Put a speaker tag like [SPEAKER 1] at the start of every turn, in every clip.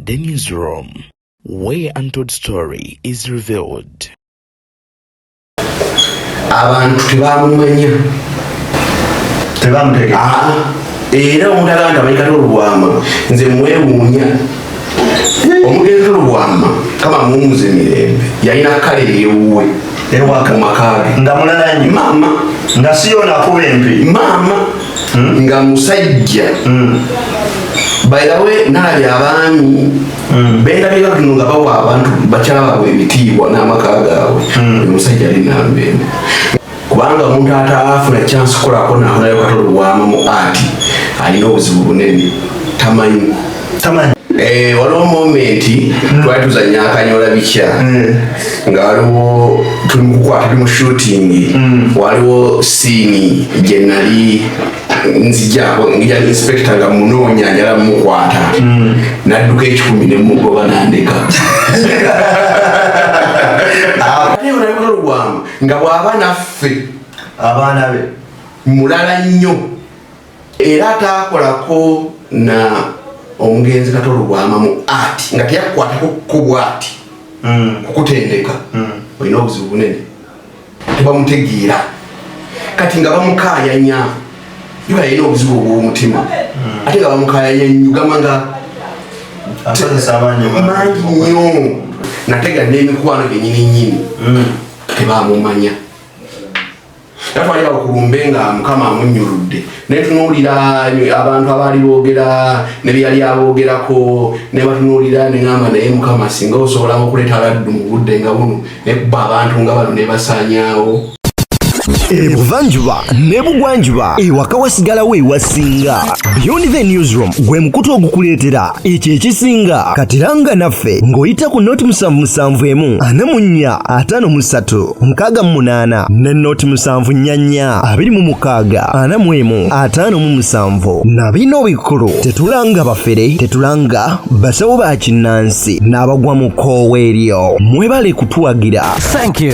[SPEAKER 1] The Newsroom, where untold story is revealed.
[SPEAKER 2] Abantu tebamumanya.
[SPEAKER 3] Tebamutegera.
[SPEAKER 2] Aa, era omuntu agamba nti amanyi Kato Lubwama, nze mwewuunya. Omugenzi Lubwama, kama muwumuze mirembe, yalina kale ewuwe.
[SPEAKER 3] Ewaka.
[SPEAKER 2] Mu maka ge.
[SPEAKER 3] Nga mulala nnyo.
[SPEAKER 2] Maama.
[SPEAKER 3] Nga si yono akuba empi.
[SPEAKER 2] Maama, nga musajja. By the way, nalabye abaami bendabira kino nga bawa abantu bakyala baabwe ebitiibwa n'amaka gaabwe. Oyo omusajja ali namba emu, kubanga omuntu ataafuna chance kukolako nakonayo Kato Lubwama mu art alina obuzibu bunene, tamanyi.
[SPEAKER 3] Tamanyi.
[SPEAKER 2] Eh, waliwo moment twali tuzanya akanyola bikya, nga waliwo tuli mukukwata, tuli mu shooting, waliwo scene gye nali nzijako ngija inspector nga munoonya, njala mukwata, nadduka 1,000 nemugoba nandeka. Ate olabika Lubwama nga bw'aba naffe,
[SPEAKER 3] abaana be,
[SPEAKER 2] mulala nnyo, era ataakolako na omugenzi Kato Lubwama mu art nga teyakukwatako kubwati kukutendeka, olina obuzibu bunene. Tebamutegeera. Kati nga bamukayanya yuba yalina obuzibu obw'omutima, ate nga bamukayanya nnyo, gamba nga
[SPEAKER 3] akozesa amaanyi
[SPEAKER 2] mangi nnyo. Natega n'emikwano gyenyini nyini tebamumanya. Era twali awo ku lumbe nga Mukama amunnyuludde, naye tunuulira abantu abaali boogera ne byeyali aboogerako ne batunuulira, neŋamba, naye Mukama, singa osobola okuleeta laddu mu budde nga buno nekuba abantu nga bano nebasaanyaawo.
[SPEAKER 4] Ebuvanjuba n'ebugwanjuba, ewaka wasigalawo ewasinga. Beyond the Newsroom gwe mukutu ogukuleetera ekyo ekisinga. Katiranga naffe ng'oyita ku 077 44 53 68 ne 074 26 41 57. Na bino bikulu: tetulanga bafere, tetulanga basawo ba kinnansi n'abagwa mu kkoowa eryo. Mwebale kutuwagira.
[SPEAKER 5] Thank you.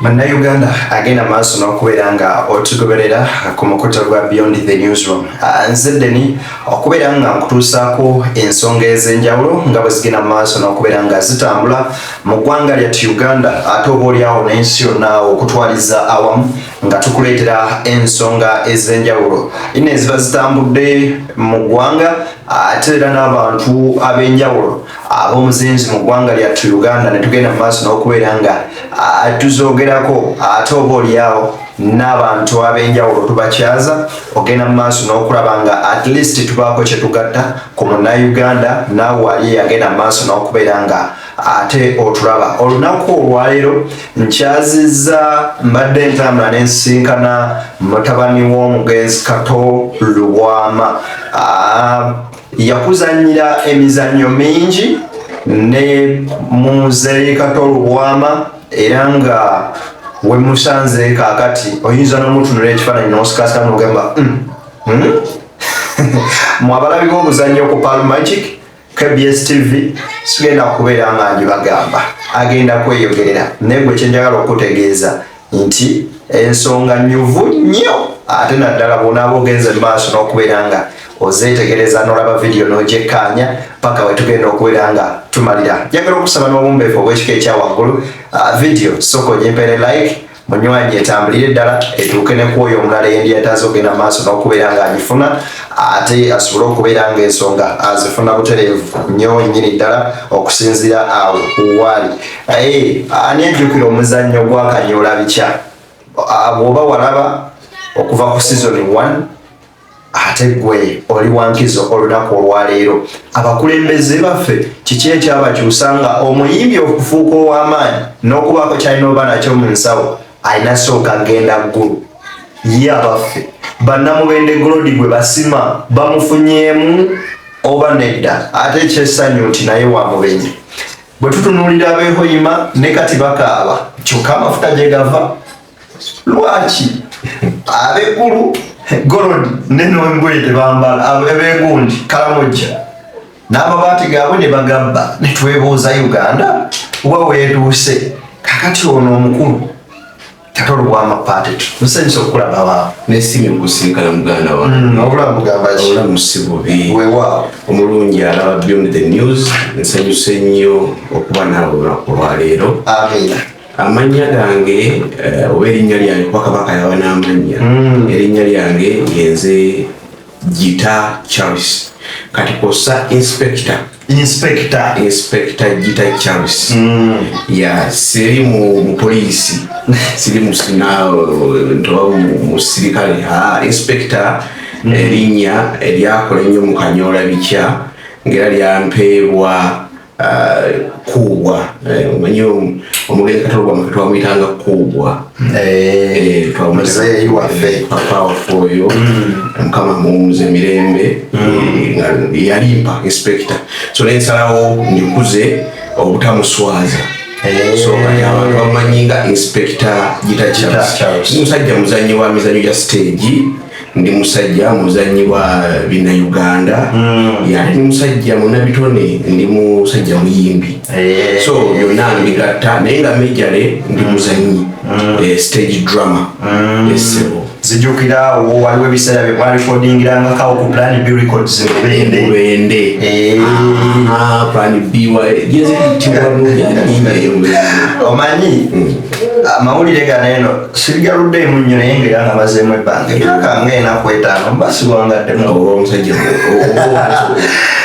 [SPEAKER 3] Bannayuganda agenda maaso n'okubeera nga otugoberera ku mukutu gwa Beyond the Newsroom. Ah, nze Deni, okubeera nga nkutuusaako ensonga ez'enjawulo nga bwe zigenda mu maaso n'okubeera nga zitambula mu ggwanga lyattu Uganda, ate oba oliawo n'ensi yonna okutwaliza awamu, nga tukuleetera ensonga ez'enjawulo ino eziba zitambudde mu ggwanga, ate era n'abantu ab'enjawulo ab'omuzinzi mu ggwanga lyattu Uganda, ne tugenda mu maaso n'okubeera nga tuzoogerako, ate oba oliawo n'abantu ab'enjawulo tubakyaza ogenda mu maaso n'okulaba nga at least tubaako kye tugatta ku Munnayuganda. Naawe wali agenda mu maaso n'okubeera nga ate otulaba olunaku olwaleero, nkyazizza, mbadde ntambula n'ensisinkana mutabani w'omugenzi Kato Lubwama. Yakuzanyira emizannyo mingi ne muzeeyi Kato Lubwama, era nga wemusanze kaakati oyinza n'omutunula ekifaananyi n'osikasika n'ogamba, Mwe abalabi b'obuzannyo ku Pearl Magic KBS TV, sigenda kubeera nga ngibagamba, agenda kweyogerera, naye gwe kyenjagala okutegeeza nti ensonga nyuvu nnyo, ate naddala bw'onaaba ogenze mu maaso n'okubeera nga ozeetegereza n'olaba vidiyo n'ogyekkaanya paka we tugenda okubeera nga tumalira. Njagala okusaba n'obumbeefu obw'ekika ekya waggulu, vidiyo sooka ogimpeere like, munywanyi, etambulire ddala etuuke ne kwoyo omulala eyendiyataaza ogenda mu maaso n'okubeera ng'agifuna, ate asobole okubeera ng'ensonga azifuna butereevu nnyo nnyini ddala okusinziira awo waali. Ani ejjukira omuzannyo gwa Kanyoola Bikya? Bw'oba walaba okuva ku season 1, ate gwe oli wankizo olunaku olwaleero. Abakulembeze baffe kiki ekyabakyusa nga omuyimbi okufuuka ow'amaanyi n'okubaako kyalina oba nakyo mu nsawo alina sooka genda ggulu? Ye abaffe, bannamubende Golodi gwe basima bamufunyeemu oba nedda? Ate ekyessanyu nti naye wa Mubenye. Bwe tutunuulira abeehoyima ne kati bakaaba, kyokka amafuta gye gava. Lwaki abeggulu Golodi nenongoye tebambala, abegundi Kalamojja n'amabaati gaabwe ne bagabba? Ne twebuuza, Uganda wa weetuuse kakati? Ono omukulu Kato Lubwama part 2. Nsanyusa okukulaba waawo.
[SPEAKER 2] Nesiimye okusinkana muganda wange.
[SPEAKER 3] Obulamu bugamba ki?
[SPEAKER 2] Obulamu si bubi.
[SPEAKER 3] Weewaawo.
[SPEAKER 2] Omulungi alaba Beyond the News, nsanyuse nnyo okuba naawe olunaku olwaleero.
[SPEAKER 3] Amiina.
[SPEAKER 2] Amannya gange oba erinnya lyange, kuba Kabaka yaba n'amannya. Erinnya lyange yenze Gita Charles, kati kwossa Inspector.
[SPEAKER 3] Inspector.
[SPEAKER 2] Inspector Gita Charles. Ya, siri mu poliisi, siri mu sina ntoba mu sirikale. Ha, Inspector erinnya eryakola ennyo mu Kanyoola bikya, ng'era lyampeebwa Kuubwa. Omanyi omugenzi Kato Lubwama twamuyitanga Kuubwa.
[SPEAKER 3] Muzeeyi waffe.
[SPEAKER 2] Papa waffe oyo, Mukama muwumuze emirembe, nga yalimpa Inspector, so nensalawo ndikuze obutamuswaza. So kati abantu bamanyi nga Inspector Gita Charles.
[SPEAKER 3] Charles.
[SPEAKER 2] Ndi musajja muzanyi wa mizanyo gya stage, ndi musajja muzanyi wa Bannayuganda, ate ndi musajja munabitone, ndi musajja muyimbi. So byonna mbigatta, naye nga majorly ndi muzanyi, stage drama, esebo.
[SPEAKER 3] Zijjukira awo waliwo ebiseera bye mwalikodingirangako ku Plan B Records e Mubende.
[SPEAKER 2] Mubende. Ah, Plan B wa jeziyitibwa nungi.
[SPEAKER 3] Omanyi amawulire gano eno sirigaluddeemu nnyo, naye ngaera nga mazeemu ebbanga, emyaka nga 4, 5 mba siwangaddemu.
[SPEAKER 2] Oba omusajja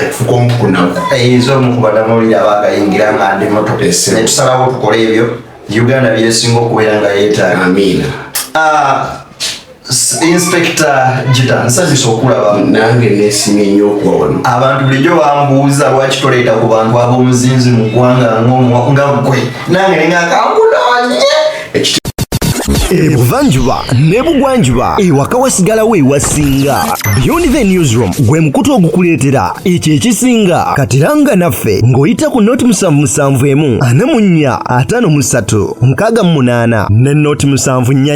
[SPEAKER 2] okufuka omukunavu.
[SPEAKER 3] Eyinza omu ku bannamawulire aba agayingira nga ndi muto. Netusalawo tukole ebyo Uganda byesinga okubeera nga yeetaaga.
[SPEAKER 2] Amiina.
[SPEAKER 3] Ah, Inspector Gita, nsanyusa okulaba.
[SPEAKER 2] Nange nesimye nnyo okuba wano.
[SPEAKER 3] Abantu bulijjo bambuuza lwaki toleeta ku bantu ab'omuzinzi mu ggwanga nga ggwe, nange nengakangunoonye.
[SPEAKER 4] Ebuvanjuba ne bugwanjuba, ewaka wasigalawo ewasinga. Beyond the Newsroom gwe mukutu ogukuleetera ekyo ekisinga. Katiranga naffe ng'oyita ku 077 44 53 68 ne 074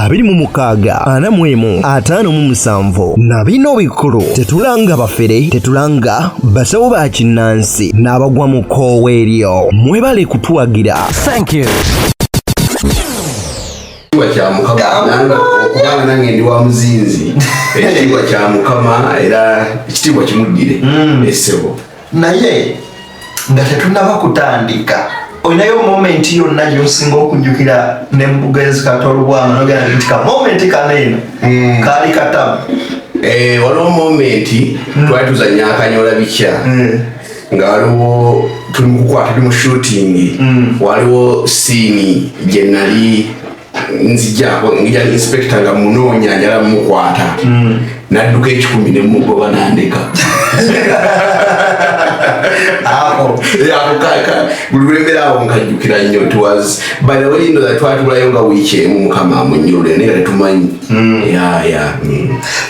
[SPEAKER 4] 26 41 57. Na bino bikulu: tetulanga bafere, tetulanga basawo ba kinnansi n'abagwa mu kkoowa eryo. Mwebale kutuwagira.
[SPEAKER 5] Thank you.
[SPEAKER 2] Ekitiibwa kya Mukama. Nange okubanga nange ndi wa muzinzi, ekitiibwa kya Mukama, era ekitiibwa kimuddire, essebo.
[SPEAKER 3] Naye nga tetunaba kutandika, olinayo moment yonna gyosinga okujjukira ne mugenzi Kato Lubwama, nogamba nti ka moment kano eno kaali katabu?
[SPEAKER 2] Waliwo moment twali tuzanya Akanyola bikya, nga waliwo tuli mukukwata, tuli mu shooting, waliwo scene gye nali nzijako ngija inspector nga munoonya, njala mukwata, nadduka 100 nemugoba nandeka.
[SPEAKER 3] Ako.
[SPEAKER 2] Ako buli lwembeera awo nkajjukira nnyo. It was, by the way, ndo twatulayo nga wiiki emu, Mukama amunyulule, naye nga tetumanyi. Ya.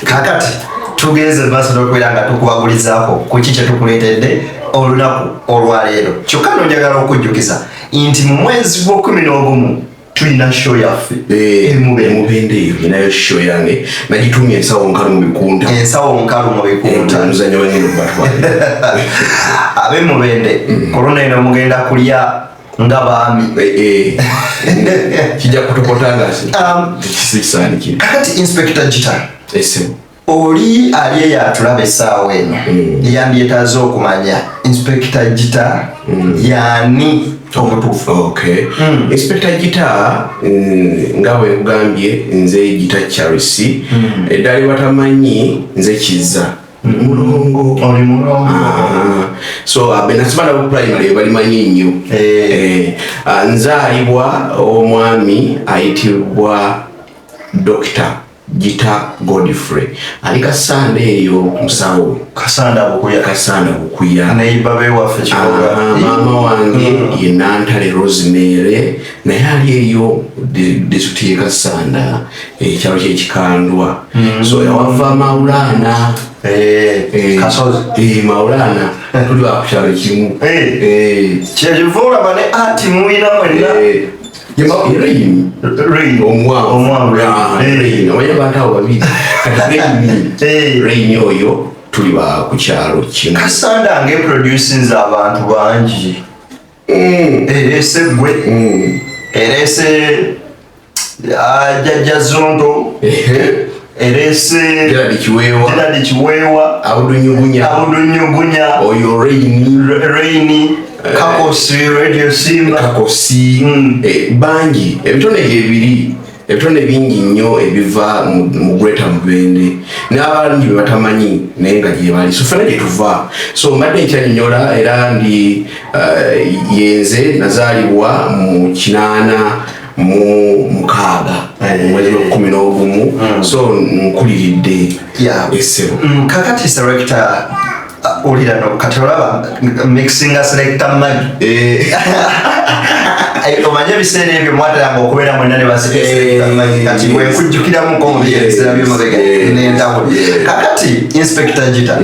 [SPEAKER 3] Kakati tugenze maaso n'okubeera nga tukubagulizaako ku ki kyetukuleetedde olunaku olwaleero. Kyokka nonjagala okujjukiza nti mu mwezi gw'o11 tulina show yaffe eMubende.
[SPEAKER 2] Emubende eyo ninayo show yange, nagitumye Ensawo Nkalu mu Bikunta.
[SPEAKER 3] Ensawo Nkalu mu Bikunta.
[SPEAKER 2] Omuzanyo wengendo kubatwala.
[SPEAKER 3] Ab'emubende, korona eno mugenda kulya nga baami.
[SPEAKER 2] Kijja kutokota nga tekisaanikire.
[SPEAKER 3] Kakati Inspector Gita,
[SPEAKER 2] Esebo.
[SPEAKER 3] oli ali eyo atulaba essaawa eno yandyetaaze okumanya Inspector Gita yaani omutuufu.
[SPEAKER 2] Okay, Inspector Gita, nga bwe nkugambye, nze Gita Charles. Eddala batamanyi nze Kiza Mulongo.
[SPEAKER 3] Oli mulongo.
[SPEAKER 2] Ah, so benasoma nabo primary balimanyi nnyo. Nzaalibwa omwami ayitibwa Dr Gita Godfrey, ali Kasanda eyo, musawo.
[SPEAKER 3] Kasanda Bukuya.
[SPEAKER 2] Kasanda Bukuya.
[SPEAKER 3] Neiba bewaffe Kiboga.
[SPEAKER 2] Ah, maama wange ye Nantale Rosemary, naye ali eyo disitulikiti ye Kasanda, ekyalo kyekikandwa, so ewava Maulana.
[SPEAKER 3] Kasozi.
[SPEAKER 2] Maulana, tuli bakukyalo kimu.
[SPEAKER 3] Kyekiva olaba ne ati muyina mwenna.
[SPEAKER 2] Rain.
[SPEAKER 3] Rain.
[SPEAKER 2] Omwanvu.
[SPEAKER 3] Omwanvu, Rain.
[SPEAKER 2] Ah, Rain. Omanyi abantu abo babiri kati, Rain. Rain oyo tuli ba ku kyalo kimu.
[SPEAKER 3] Kasanda nga eproducinze abantu bangi. Ereese gwe, ereese Jajja Zonto, erese
[SPEAKER 2] Gerald Kiweewa,
[SPEAKER 3] Gerald Kiweewa,
[SPEAKER 2] Abudunyugunya,
[SPEAKER 3] Abudunyugunya,
[SPEAKER 2] oyo Reini,
[SPEAKER 3] Reini, Kakosi, Radio Simba,
[SPEAKER 2] Kakosi, bangi ebitone gyebiri, ebitone bingi nnyo ebiva mu Greater Mubende n'abangi be batamanyi naye nga gye bali. So ffenna gye tuva. So mbadde nkyanyonnyola era ndi yenze nazaalibwa mu 86 mu mwezi gw'ekumi n'ogumu, so nkuliridde essebo.
[SPEAKER 3] Kakati selector, ulira no kati olaba mixinga selector Maggie. Omanye ebiseera ebyo mwateranga okubeera mwenna ne baselector Maggie, kati bwenkujjukiramuko mu biseera by'emabega n'entawuli. Kakati Inspector Gita,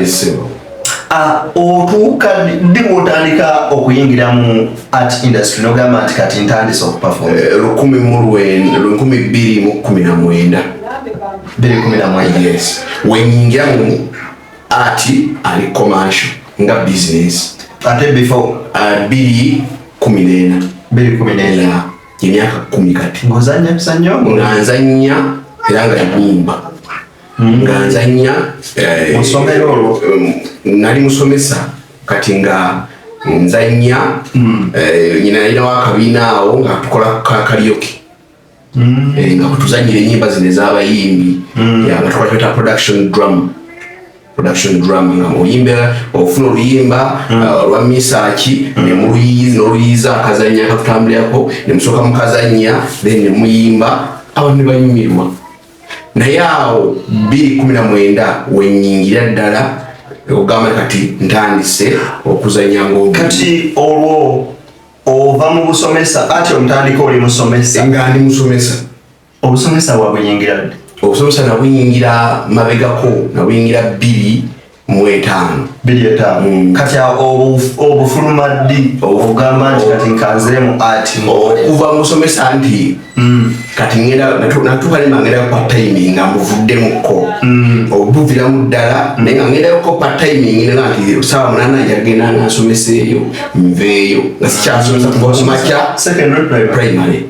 [SPEAKER 3] otuuka ddi bw'otandika okuyingira mu art industry n'ogamba nti kati ntandise okuperform?
[SPEAKER 2] 2019.
[SPEAKER 3] 2019.
[SPEAKER 2] Yes, wenyingira mu art ali commercial nga business.
[SPEAKER 3] Ate before?
[SPEAKER 2] 2014.
[SPEAKER 3] 2014.
[SPEAKER 2] Yeah, emyaka 10 kati.
[SPEAKER 3] Ng'ozannya bizannyo?
[SPEAKER 2] Nga nzannya era nga nyimba, nga nzannya.
[SPEAKER 3] Mu ssomero olwo?
[SPEAKER 2] Nali musomesa, kati nga nzannya. Nyina yalinawo akabiina awo nga tukola ka karaoke, nga tuzanyira ennyimba zino ez'abayimbi. Yeah, nga tukola tuyita production drama, production drama, nga oyimba ofuna oluyimba olwa Misaaki nemuluyiza n'oluyiza akazannya akatutambulirako, nemusooka mukazannya, then nemuyimba, abantu ne banyumirwa. Naye awo 2019 wenyingira ddala ogamba kati ntandise okuzannya ng'omuntu.
[SPEAKER 3] Kati olwo ova mu busomesa, ati omutandika oli musomesa?
[SPEAKER 2] Nga ndi musomesa.
[SPEAKER 3] Obusomesa bwabuyingira ddi?
[SPEAKER 2] Obusomesa nabuyingira mabegako, nabuyingira 2005.
[SPEAKER 3] 2005. Kati awo obufuluma ddi ogamba nti kati nkanziremu ati?
[SPEAKER 2] Okuva musomesa nti kati ngenda natuuka nema ngenda part time nga mbuvuddemukko, obuviramu ddala, naye nga ngendayoko part time, ngenda nti saawa 8 nja kugenda nga nsomeseeyo, nveeyo nga sikyasomesa kuva ku makya.
[SPEAKER 3] Secondary, primary?
[SPEAKER 2] Primary.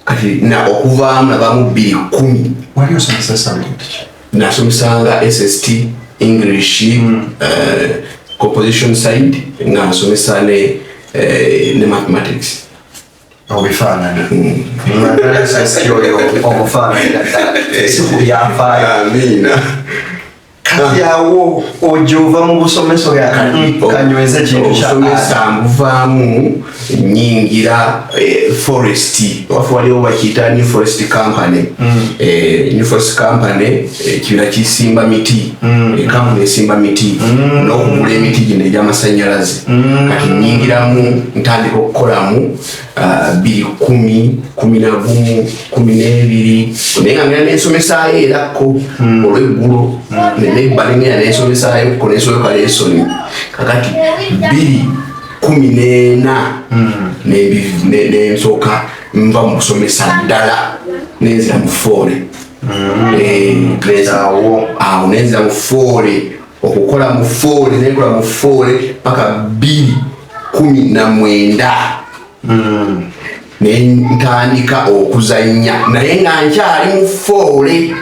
[SPEAKER 2] Kati na okuvaamu navaamu 2010.
[SPEAKER 3] Wali osomesa subject ki?
[SPEAKER 2] Nasomesanga SST, English, composition side, nga nsomesa ne mathematics.
[SPEAKER 3] Obifaanana SST oyo omufaananira ddala, si ku byafaayo.
[SPEAKER 2] Amiina.
[SPEAKER 3] Kati awo ojja ova mu busomesa oga kanyweze ekintu kya art.
[SPEAKER 2] Obusomesa mbuvaamu, nyingira forest waffe, waliwo bakiyita New Forest Company. New Forest Company, ekibiina kisimba miti. Kampuni esimba miti n'okugula emiti gino egy'amasanyalaze. Kati nyingiramu, ntandika okukolamu 2010, 11, 12, naye nga ngenda nensomesaayo erakko olweggulo, nebba nengenda nensomesaayo ko nensoboka lesson. Kakati 2014 nensooka nva mu kusomesa ddala, nenzira mu foole.
[SPEAKER 3] Awo.
[SPEAKER 2] Awo nenzira mu foole okukola mu foole, nenkola mu foole paka 2019, nentandika okuzanya naye nga nkyali mu foole.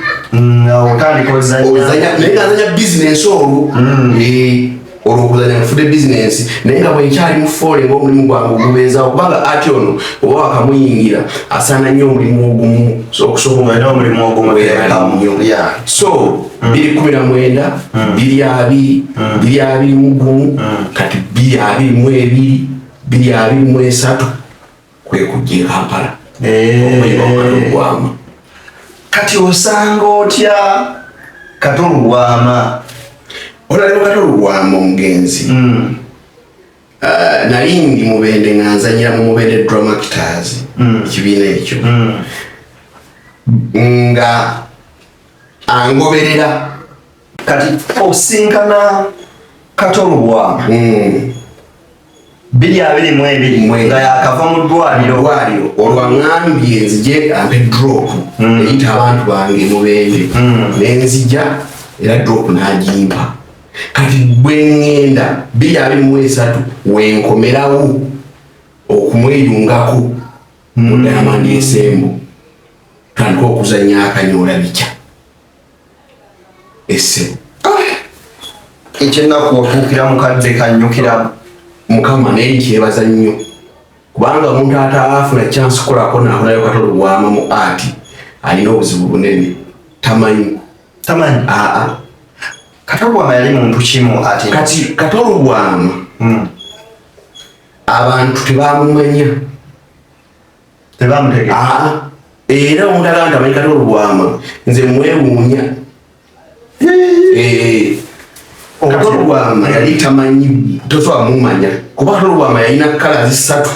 [SPEAKER 3] Awo otandika ozanya.
[SPEAKER 2] Ozanya naye nga nzanya bizinesi olwo. Olwo okuzanya nfudde bizinesi, naye nga bwenkyali mu foole ngaomulimu gwange ogubeezawo, kubanga ati ono oba wakamuyingira asaana nnyo omulimu ogumu. So, okusooka
[SPEAKER 3] Olina omulimu ogumu.
[SPEAKER 2] Weebale nnyo. So 2019, 2020, 2021, kati 2022, 2023 kwe kujja e Kampala okuyimba ku Kato Lubwama.
[SPEAKER 3] Kati osanga otya Kato Lubwama?
[SPEAKER 2] Olaliwo Kato Lubwama omugenzi. Nali ndi Mubende nga nzanyira mu Mubende Drama Actors, ekibiina ekyo, nga angoberera.
[SPEAKER 3] Kati osinkana Kato Lubwama 2022 nga yakava mu ddwaliro.
[SPEAKER 2] Ddwaliro. Olwaŋŋambye nzije ampe drop eyita abantu bange Mubende, nenzija era drop n'agimpa. Kati bwe ŋŋenda 2023 wenkomerawo okumweyungako mu Diamond Ensemble. Otandike okuzanya akanyoola bikya esse.
[SPEAKER 3] Ekyennaku otuukira mukadde kannyukiramu.
[SPEAKER 2] Mukama naye nkyebaza nnyo kubanga omuntu ataafuna chance kukolako nakonayo Kato Lubwama mu art alina obuzibu bunene, tamanyi.
[SPEAKER 3] Tamanyi.
[SPEAKER 2] Aa.
[SPEAKER 3] Kato Lubwama yali muntu kimu ate?
[SPEAKER 2] Kati Kato Lubwama abantu tebamumanya.
[SPEAKER 3] Tebamutegera.
[SPEAKER 2] Aa, era omuntu agamba nti amanyi Kato Lubwama nze mwewuunya. Eh, Kato Lubwama yali tamanyi, tosobola mumanya kuba Kato Lubwama yalina colors 3.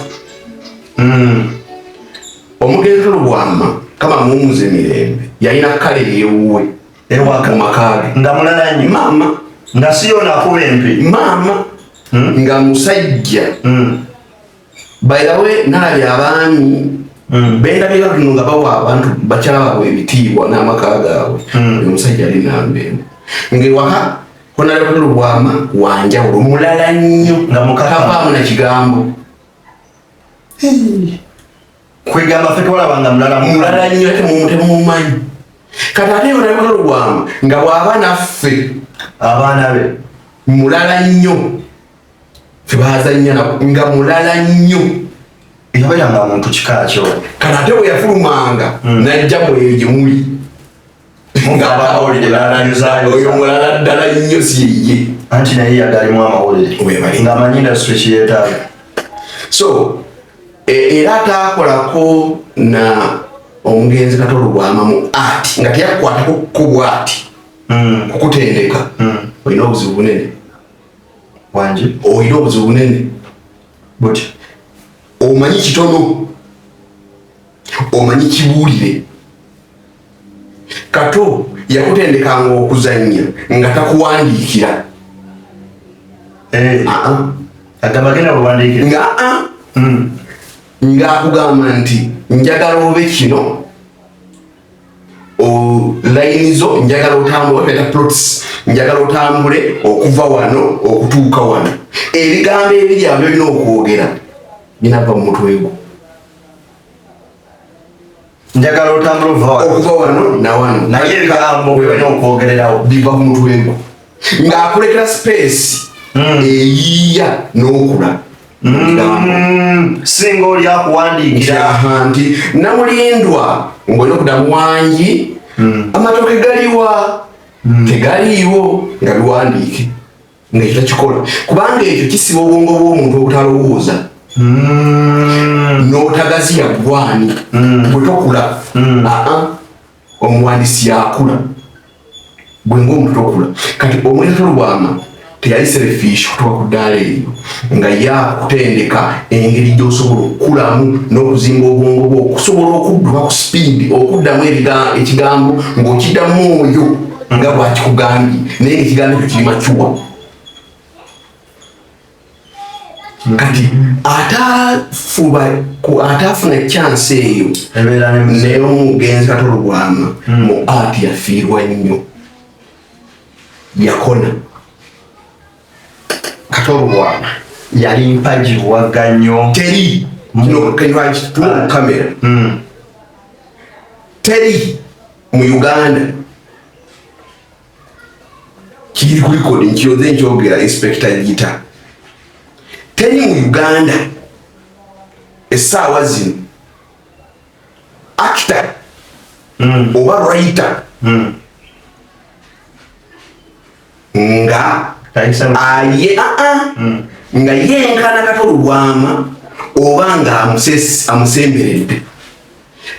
[SPEAKER 2] Omugenzi Kato Lubwama kama muwumuze mirembe yalina color eyewuwe
[SPEAKER 3] Ewaka.
[SPEAKER 2] mu maka ge.
[SPEAKER 3] Nga mulala nnyo.
[SPEAKER 2] Maama.
[SPEAKER 3] Nga si yono akuba empi.
[SPEAKER 2] Maama. Nga musajja. By the way, nalabye abaami bendabira bino nga bawa abantu bakyala baabwe ebitiibwa n'amaka gaabwe. Oyo omusajja ali namba emu. Ng'ewaka Honorable Kato Lubwama wanjawulo, mulala nnyo.
[SPEAKER 3] Nga mukaka.
[SPEAKER 2] Tavaamu na kigambo.
[SPEAKER 3] Kwegamba ffe twalabanga mulala mu-
[SPEAKER 2] Mulala nnyo ate temumumanyi. Kati ate Honorable Kato Lubwama nga bw'aba naffe
[SPEAKER 3] abaana be
[SPEAKER 2] mulala nnyo. Ffe baazannya nabo nga mulala nnyo.
[SPEAKER 3] Yabeeranga muntu kika kyo.
[SPEAKER 2] Kati ate bwe yafulumanga n'ajja mu eyo gye muli.
[SPEAKER 3] Nga amawulire balayuzaayo.
[SPEAKER 2] Oyo mulala ddala nnyo si ye.
[SPEAKER 3] Anti naye yagalimu amawulire.
[SPEAKER 2] Webale.
[SPEAKER 3] Ng'amanyi industry kyeyeetaaga.
[SPEAKER 2] So, era ataakolako na omugenzi Kato Lubwama mu art nga teyakukwatako ku bw'ati kukutendeka. Olina obuzibu bunene.
[SPEAKER 3] Wangi?
[SPEAKER 2] Olina obuzibu bunene.
[SPEAKER 3] Buti.
[SPEAKER 2] Omanyi kitono. Omanyi kibuulire. Kato yakutendekanga okuzannya nga takuwandiikira.
[SPEAKER 3] Agamba genda buwandiikire.
[SPEAKER 2] Ng'akugamba nti njagala obe kino, o line zo njagala otambule, oba plots, njagala otambule okuva wano okutuuka wano. Ebigambo ebiri awo by'olina okwogera binava mu mutwe gwo.
[SPEAKER 3] Njagala otambule okuva wano.
[SPEAKER 2] Okuva wano na wano.
[SPEAKER 3] Naye ebigambo by'olina okwogererawo
[SPEAKER 2] biva ku mutwe gwo. Ng'akulekera space eyiiya n'okula.
[SPEAKER 3] Singa oli akuwandiikira.
[SPEAKER 2] Aha, nti namulindwa ng'olina okuddamu wangi, amatooke galiwa, tegaliiwo, nga biwandiike. Nga ekyo takikola. Kubanga ekyo kisiba obwongo bw'omuntu obutalowooza. N'otagaziya gwani. Bwe tokula. Aa, omuwandiisi yakula. Gwe ng'omuntu tokula. Kati omulenzi Kato Lubwama teyali selfish kutuuka ku ddaala eryo nga yakutendeka engeri gy'osobola okukulamu n'okuzimba obwongo bwo okusobola okudduka ku speed, okuddamu ekigambo ng'okiddamu oyo nga bw'akikugambye, naye ng'ekigambo ekyo kiri mature. Kati ataafuna chance eyo
[SPEAKER 3] Ebeera ne muze.
[SPEAKER 2] naye omugenzi Kato Lubwama mu art yafiirwa nnyo, yakona.
[SPEAKER 3] Kato Lubwama yali mpagi wagga nnyo.
[SPEAKER 2] Teri kino tuma ku kamera. Teri mu Uganda kiri ku record, nkyoze nkyogera, Inspector Gita. Teri mu Uganda essaawa zino actor oba writer nga aye nga yenkana Kato Lubwama oba nga amusemberedde.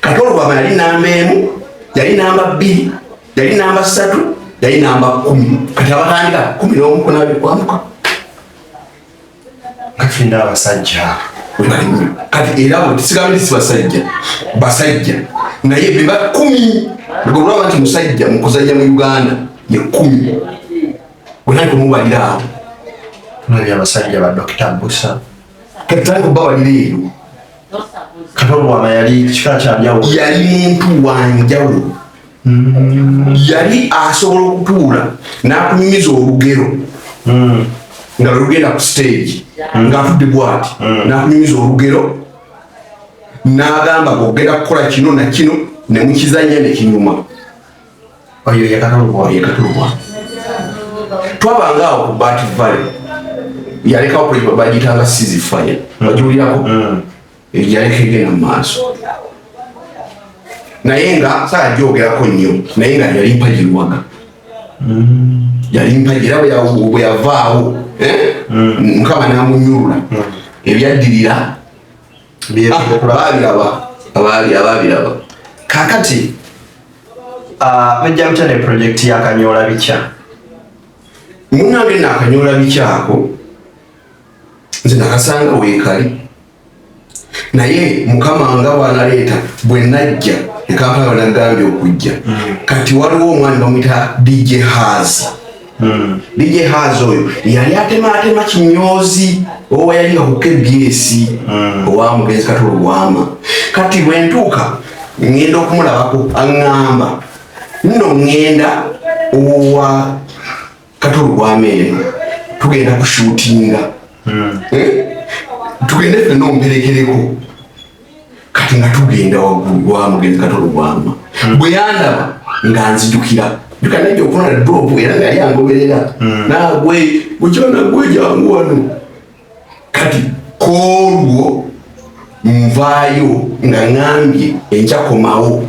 [SPEAKER 2] Kato Lubwama yali namba 1, yali namba 2, yali namba 3, yali namba 10. Kati abatandika kumi n'omu kunabikwamuka.
[SPEAKER 3] Nga tulina abasajja.
[SPEAKER 2] Kati era abo tisigambye nti si basajja, basajja naye be ba 10. Gwe olaba nti musajja mu kuzannya mu Uganda ye 10. Bwe kumubalira awo.
[SPEAKER 3] Tulabye abasajja ba Dokita Busa.
[SPEAKER 2] Kati tutandika okubabalira eyo.
[SPEAKER 3] Kato Lubwama yali kika kya njawulo.
[SPEAKER 2] Yali muntu wa njawulo. Yali asobola okutuula n'akunyumiza olugero. Nga lwe lugenda ku stage, ng'atudde bw'ati, n'akunyumiza olugero, n'agamba bw'ogenda kukola kino na kino. Ne mukizanya ne kinyuma.
[SPEAKER 3] Oyo ye Kato Lubwama.
[SPEAKER 2] Ye Kato Lubwama. Twabanga awo ku Bat Valley, yalekawo project bagiyitanga Ceasefire, bagiwulirako? Yaleka egenda mu maaso, naye nga saagyogerako nnyo, naye nga yali mpagi Luwaga, yali mpagi. Era bwe yavaawo, Mukama n'amunyulula, ebyaddirira baabiraba, abaali abaabiraba.
[SPEAKER 3] Kakati mujja mutya ne project ya Kanyoola Bikya?
[SPEAKER 2] Munange, naakanyoola bikyako nze nakasanga weekali, naye Mukama nga bwanaleeta bwe najja ekampala bwe nagambye okujja. Kati waliwo omwami bamwita DJ Hazi. DJ Hazi oyo yali atemaatema kinyoozi owa yalinga ku KBS owa mugenzi Kato Lubwama. Kati bwe ntuuka ŋŋenda okumulabako, aŋŋamba nno ŋŋenda owa Kato Lubwama eno, tugenda kushootinga. Eh? Tugende ffenna omperekereko. Kati nga tugenda waggulu wa mugenzi Kato Lubwama, bwe yandaba nga nzijukira juka najja okufuna drop, era nga yali angoberera nagwe gukyona gwe jangu wano. Kati koolwo nvaayo nga ŋŋambye enkyakomawo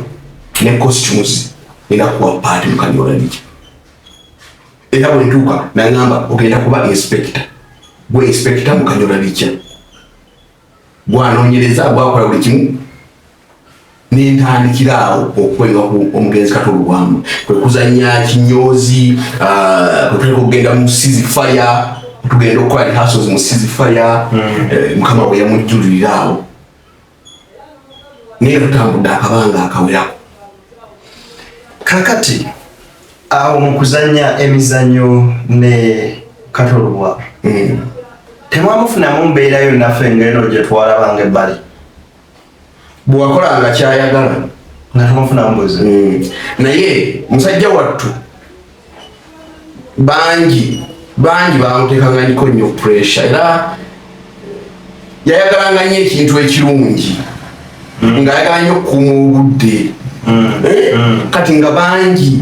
[SPEAKER 2] ne costumes, era kuwa part mu Kanyoola Biki. Era bwe ntuuka naŋŋamba, ogenda kuba inspector, gwe inspector mu Kanyoola Bikya, gwanoonyereza, gwakola buli kimu. Nentandikira awo okwenga ku omugenzi Kato Lubwama, kwe kuzanya kinyozi, kwe tuteka okugenda mu Ceasefire, tugenda okukola rehearsals mu Ceasefire. Mukama bwe yamujjulirira awo, naye tutambudde akabanga akawerako.
[SPEAKER 3] Kakati awo mu kuzanya emizannyo ne Kato Lubwama, temwamufunamu mbeera yonnaffe ngeno gye twalabanga ebbali?
[SPEAKER 2] Bwewakolanga kyayagala
[SPEAKER 3] nga temufunamu buzibu.
[SPEAKER 2] Naye musajja wattu bangi bangi bamuteekanganyiko nnyo pressure, era yayagalanga nnyo ekintu ekirungi, ng'ayagala nnyo okukuuma obudde. Eh? Kati nga bangi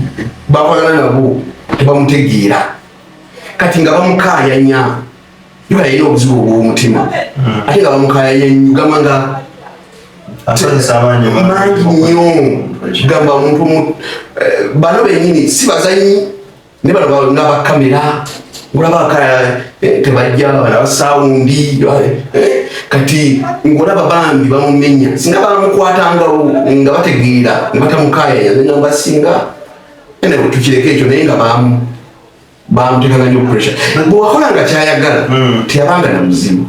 [SPEAKER 2] bakolana nabo tebamutegeera, kati nga bamukayanya yuba yalina obuzibu obw'omutima, ate nga bamukayanya nnyo, gamba nga
[SPEAKER 3] akozesa amaanyi
[SPEAKER 2] mangi nnyo, gamba omuntu bano benyini si bazanyi, ne bano nga bakamera ngolaba tebajja, bano aba sound, kati ngolaba bambi bamumenya. Singa bamukwatangawo nga bategeera ne batamukayanya, nze ngamba singa ene tukireke ekyo, naye nga bamutekanga nnyo pressure. Bwewakolanga kyayagala teyabanga na muzibu,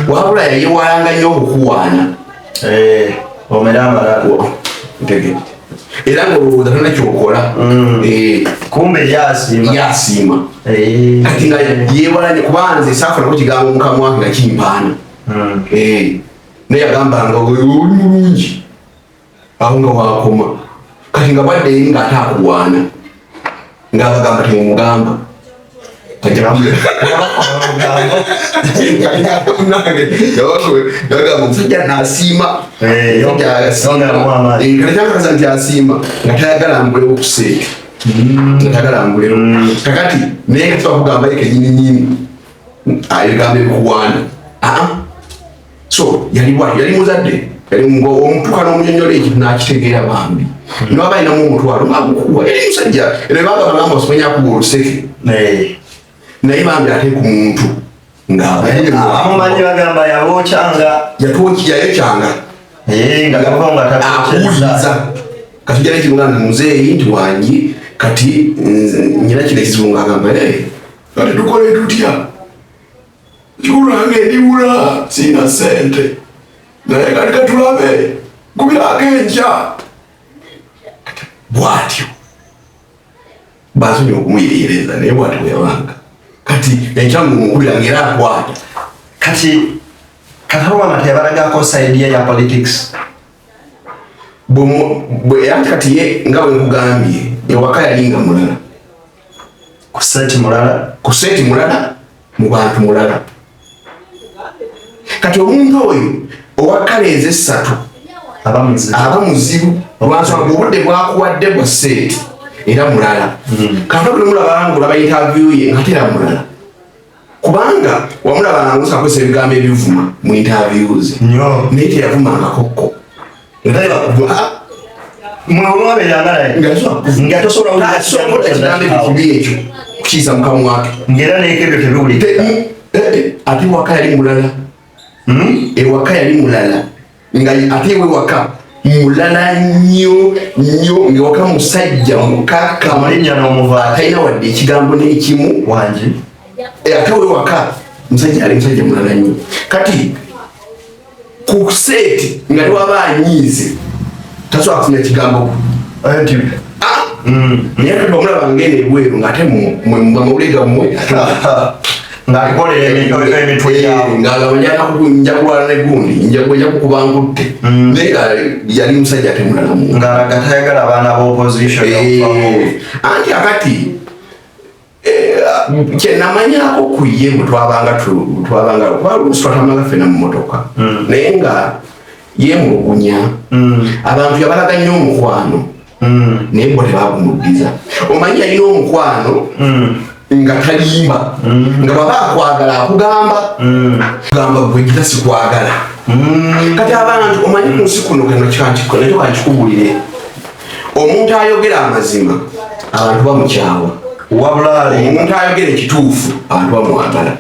[SPEAKER 2] wabula yayewalanga nnyo okukuwaana.
[SPEAKER 3] Eh, omere amalala.
[SPEAKER 2] Ntegedde, era ngaolowooza tolina kyokola. Eh,
[SPEAKER 3] kumbe yasiima.
[SPEAKER 2] Yasiima. Kati nga yewalanye, kuba nze saafunako kigambo mukamwa nga kimpaana. Eh, naye yagambanga, oli mulungi, awo nga wakoma. Kati nga bwadde eri nga ate akuwaana, ngaabagamba temumugamba. Yagamba omusajja nasiima.
[SPEAKER 3] Eh,
[SPEAKER 2] kati kyakakasa nti asiima, nga tayagala mbulewo ku set, nga tayagala mbulewo. Kakati naye kati bakugamba ye kenyini nyini ebigambo ebikuwaana. Aa, so yali bwatyo, yali muzadde, yali omutuka n'omunyonyola ekintu n'akitegeera bambi, nobaba alinamu omutwalo ngagukuwa. Yali musajja era bagamba osimanya akuwa oluseke, naye bambi ate ku muntu
[SPEAKER 3] amumanyi bagamba yabookyanga.
[SPEAKER 2] Yayokyanga.
[SPEAKER 3] Eh, nga gava nga
[SPEAKER 2] akuwuliriza. Kati ojja nekibuga nti muzeeyi nti wangi, kati nyina kino ekizibu, ngaagamba, "Eh, kati tukole tutya? Kikulanga endiwula siina sente, naye kati katulabe, nkubirako enkya." Kati bwatyo bansonyiwa okumuyeyereza, naye bwatyo bweyabanga. Kati enkya ngumukubira ngaera akwata.
[SPEAKER 3] Kati Kato Lubwama teyabalagako side ye ya politics?
[SPEAKER 2] Anti kati ye nga bwe nkugambye, ewaka yali nga mulala.
[SPEAKER 3] Ku set mulala.
[SPEAKER 2] Ku set mulala, mu bantu mulala. Kati omuntu oyo owa kaleezi essatu. Aba muzibu lwansonga obudde bwakuwadde bwa set era mulala. Kati olimulaba ng'olaba interview ye nga tera mulala, kubanga wamulaba nga akozesa ebigambo ebivuma mu interviews, naye teyavumangakokko.
[SPEAKER 3] Nga tosobola
[SPEAKER 2] ekigambo ekibi ekyo kukiisa mukamwa ke.
[SPEAKER 3] Ng'era nekebyo tebiwulira.
[SPEAKER 2] Ate ewaka yali mulala. Ewaka yali mulala, nga ate ewe waka mulala nnyo nnyo, ngaewaka musajja mukakkamu.
[SPEAKER 3] Amulinnya n'omuvaako.
[SPEAKER 2] Talina wadde ekigambo n'ekimu.
[SPEAKER 3] Wangi.
[SPEAKER 2] Ate we waka musajja ali musajja mulala nnyo. Kati ku set nga tewaba anyiize, tasobola kufuna ekigambo.
[SPEAKER 3] Nti
[SPEAKER 2] Naye kati omulaba ngenda ebweru ngaate mumawulire gammwe
[SPEAKER 3] ng'alikolera emitwe gyabwe.
[SPEAKER 2] Ng'agamba nja kulwana negundi, nja kukuba nkutte, naye nga yali musajja ate mulala mu
[SPEAKER 3] Ng'alaga tayagala abaana b'opposition okuvamu.
[SPEAKER 2] Anti akati kyenamanyako ku ye bwe twabanga kuba oluusi twatambulanga ffenna mu motoka, naye nga yeemulugunya. Abantu yabalaga nnyo omukwano, naye bo tebagumuddiza. Omanyi yalina omukwano nga talimba, nga bwaba akwagala akugamba, gamba gwe gita sikwagala. Kati abantu omanyi ku nsi kuno, kano nakyo kankikubulire, omuntu ayogera amazima abantu bamukyawa.
[SPEAKER 3] Wabula ali
[SPEAKER 2] Omuntu ayogera ekituufu abantu bamwagala.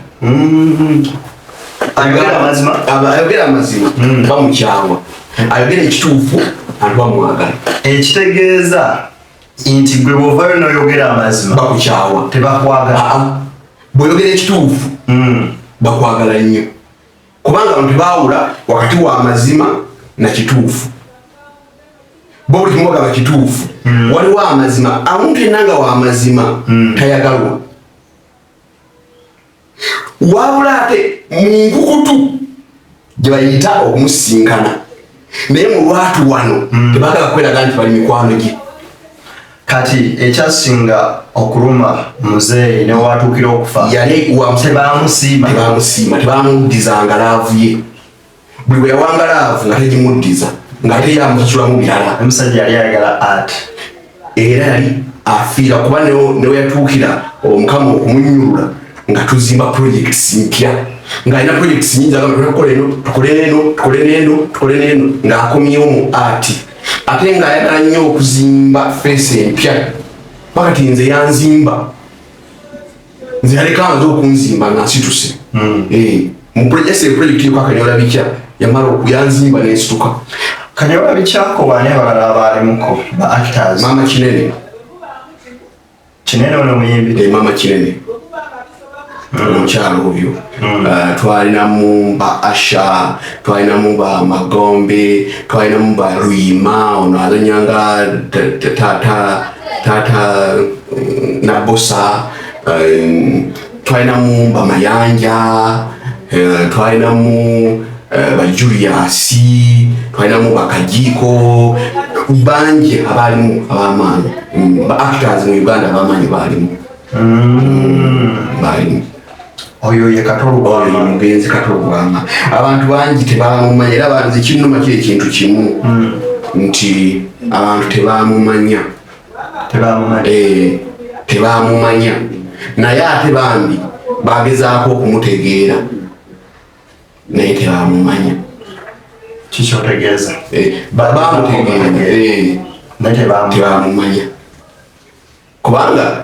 [SPEAKER 3] Ayogera amazima.
[SPEAKER 2] Ayogera amazima bamukyawa, ayogera ekituufu abantu bamwagala.
[SPEAKER 3] Ekitegeeza nti gwe bw'ovayo n'oyogera amazima
[SPEAKER 2] bakukyawa.
[SPEAKER 3] Tebakwagala.
[SPEAKER 2] Aa, bw'oyogera ekituufu bakwagala nnyo, kubanga abantu tebaawula wakati wa mazima na kituufu. Bo buli kimu bagamba kituufu. Waliwo amazima, omuntu yenna nga wamazima tayagalwa, wabula ate mu nkukutu gye bayita okumusinkana, naye mu lwatu wano tebagala kweraga nti bali mikwano gye.
[SPEAKER 3] Kati ekyasinga okuluma muzeeyi newatuukira okufa,
[SPEAKER 2] yali wa
[SPEAKER 3] tebamusiima.
[SPEAKER 2] Tebamusiima, tebamuddizanga love ye. Buli bwe yawanga love nga tegimuddiza, ng'ate yamusasulamu birala.
[SPEAKER 3] Omusajja yali ayagala art.
[SPEAKER 2] Era yali afiira kuba newe yatuukira omukama okumunyulula nga tuzimba projects mpya, ng'alina projects nyingi, agamba tukole eno, tukole neno, tukole neno, tukole neno, ng'akomyewo mu art, ate ng'ayagala nnyo okuzimba face empya. Pakati nze yanzimba, nze yaleka amaze okunzimba nga nsituse. Mu project yo Kakanyola bikya yamala okuyanzimba nensituka.
[SPEAKER 3] Kanyola bikyako, baani abalala abaalimuko ba actors?
[SPEAKER 2] Mama Kinene.
[SPEAKER 3] Kinene ono muyimbi?
[SPEAKER 2] Mama Kinene omukyalo oyo. Twalinamu ba Asha, twalinamu ba Magombe, twalinamu ba Luyima ono azanyanga tata tata Nabosa, twalinamu ba Mayanja, twalinamu ba Julius, twalinamu ba Kajiko, bangi abaalimu ab'amaanyi. Ba actors mu Uganda ab'amaanyi baalimu, baalimu.
[SPEAKER 3] Oyo ye Kato
[SPEAKER 2] Oyo
[SPEAKER 3] Lubwama.
[SPEAKER 2] Mugenzi Kato Lubwama abantu bangi tebamumanya, era banze kinnuma kiri ekintu kimu nti abantu tebamumanya.
[SPEAKER 3] Tebamumanyi.
[SPEAKER 2] Tebamumanya, naye ate bambi bagezaako okumutegeera, naye tebamumanya.
[SPEAKER 3] Kikyotegeeza?
[SPEAKER 2] Bamutegeera.
[SPEAKER 3] Naye tebamumanyi.
[SPEAKER 2] Tebamumanya kubanga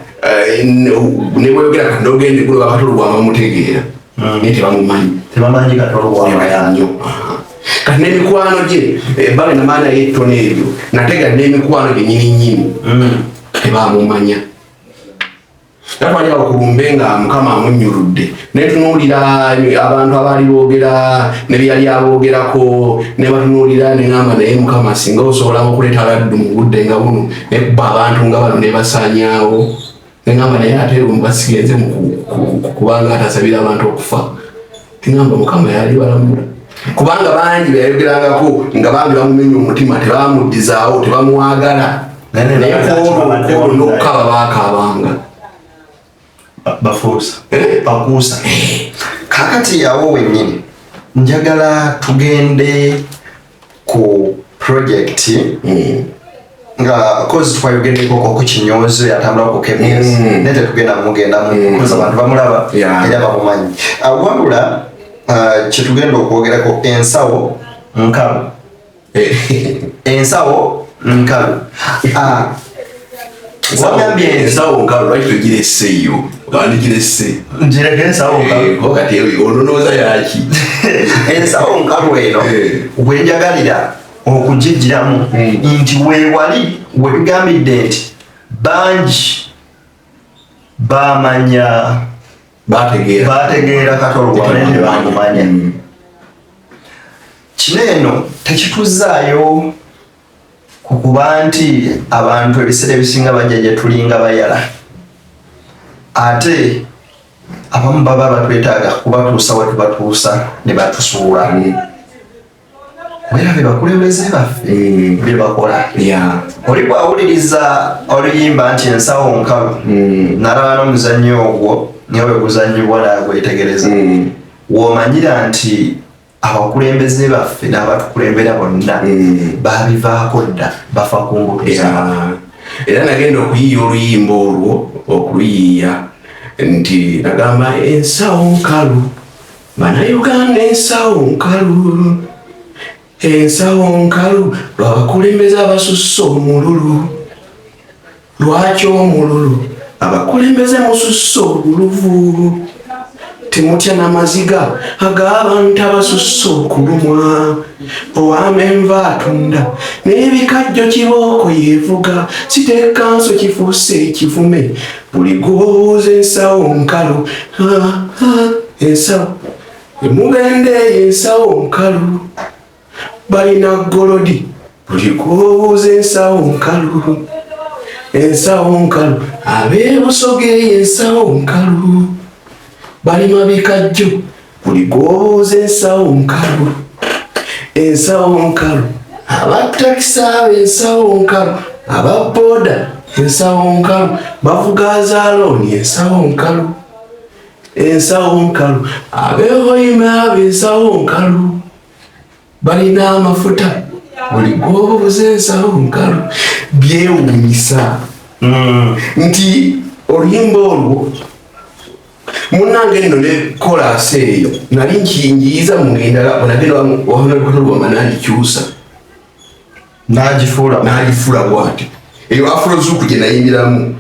[SPEAKER 2] ne bweyogera kati nogenda egulu, ba Kato Lubwama bamutegeera, naye tebamumanyi.
[SPEAKER 3] Tebamanyi Kato Lubwama.
[SPEAKER 2] Nnyo. Kati n'emikwano gye, bagenda maana y'ettono eryo, nate ga n'emikwano gye nyini nyini tebamumanya. Era twali awo ku lumbe nga mukama amunnyuludde, naye tunuulira abantu abaali boogera ne byeyali aboogerako, ne batunuulira, ne ŋŋamba, naye mukama singa osobola okuleeta laddu mu budde nga buno nekuba abantu nga bano ne basaanyaawo, ne ŋŋamba, naye ate basigenze mu kubanga atasabira abantu okufa. Tiŋŋamba mukama yali balamula, kubanga bangi beyayogerangako nga bambi bamumenya omutima, tebamuddizaawo, tebamwagala.
[SPEAKER 3] Naye
[SPEAKER 2] Naye
[SPEAKER 3] babadde
[SPEAKER 2] kwolwo n'okukaba baakaabanga.
[SPEAKER 3] Bafuusa.
[SPEAKER 2] Eh?
[SPEAKER 3] Bakuusa. Kakati awo wennyini njagala tugende ku Project nga kozi twayogeddeko ku kinyoozi yatambula ku KBS, naye tetugenda mugenda mu kozi, abantu bamulaba era bamumanyi. Wabula kyetugenda okwogerako, ensawo nkalu, ensawo nkalu. Wagambye
[SPEAKER 2] ensawo nkalu, lwaki togiresseeyo? Wandigiresse.
[SPEAKER 3] Ngireke ensawo nkalu.
[SPEAKER 2] Eh, kati ononooza yaki?
[SPEAKER 3] Ensawo nkalu eno wenjagalira okugigiramu nti weewali wetugambidde nti bangi bamanya
[SPEAKER 2] bategeera
[SPEAKER 3] bategeera Kato Lubwama naye tebamumanya. Kino eno tekituzaayo ku kuba nti abantu ebiseera ebisinga bajja gye tulinga bayala, ate abamu baba batwetaaga kubatuusa we tubatuusa ne batusuula, kubeera be bakulembeze baffe bye bakola. Oli bw'awuliriza oluyimba nti ensawo nkalu, nalaba n'omuzannyo ogwo nga bwe guzannyibwa n'agwetegereza, w'omanyira nti abakulembeze baffe n'abatukulembera bonna babivaako dda, bafa ku mbuto zaabwe.
[SPEAKER 2] Era nagenda okuyiiya oluyimba olwo, okuluyiiya nti nagamba, ensawo nkalu, Bannayuganda, ensawo nkalu, ensawo nkalu lwabakulembeze abasusse omululu. Lwaki omululu? Abakulembeze mususse obuluvu, temutya n'amaziga ag'abantu abasusse okulumwa. Owamenva atunda n'ebikajjo, kibooko yeevuga, city council kifuuse ekivume, buli gw'obuuza ensawo nkalu. Ah, ah, ensawo emugende eyo, ensawo nkalu, balina gold, buli gw'obuuza ensawo nkalu, ensawo nkalu. Ab'ebusoga eyo ensawo nkalu, balima bikajjo, buli gw'obuuza ensawo nkalu, ensawo nkalu. Abatakisi abo ensawo nkalu, ababooda ensawo nkalu, bavuga zalooni, ensawo nkalu, ensawo nkalu. Abehoima abo ensawo nkalu, balina amafuta, buli gwobuuza ensawo nkalu. Byewuunyisa nti oluyimba olwo, munange, nno ne chorus eyo nali nkinjiiza mu endala, bwenagenda wahonalwama nangikyusa.
[SPEAKER 3] N'agifuula.
[SPEAKER 2] N'agifuula bwatyo. Eyo afrozouk gye nayimbiramu,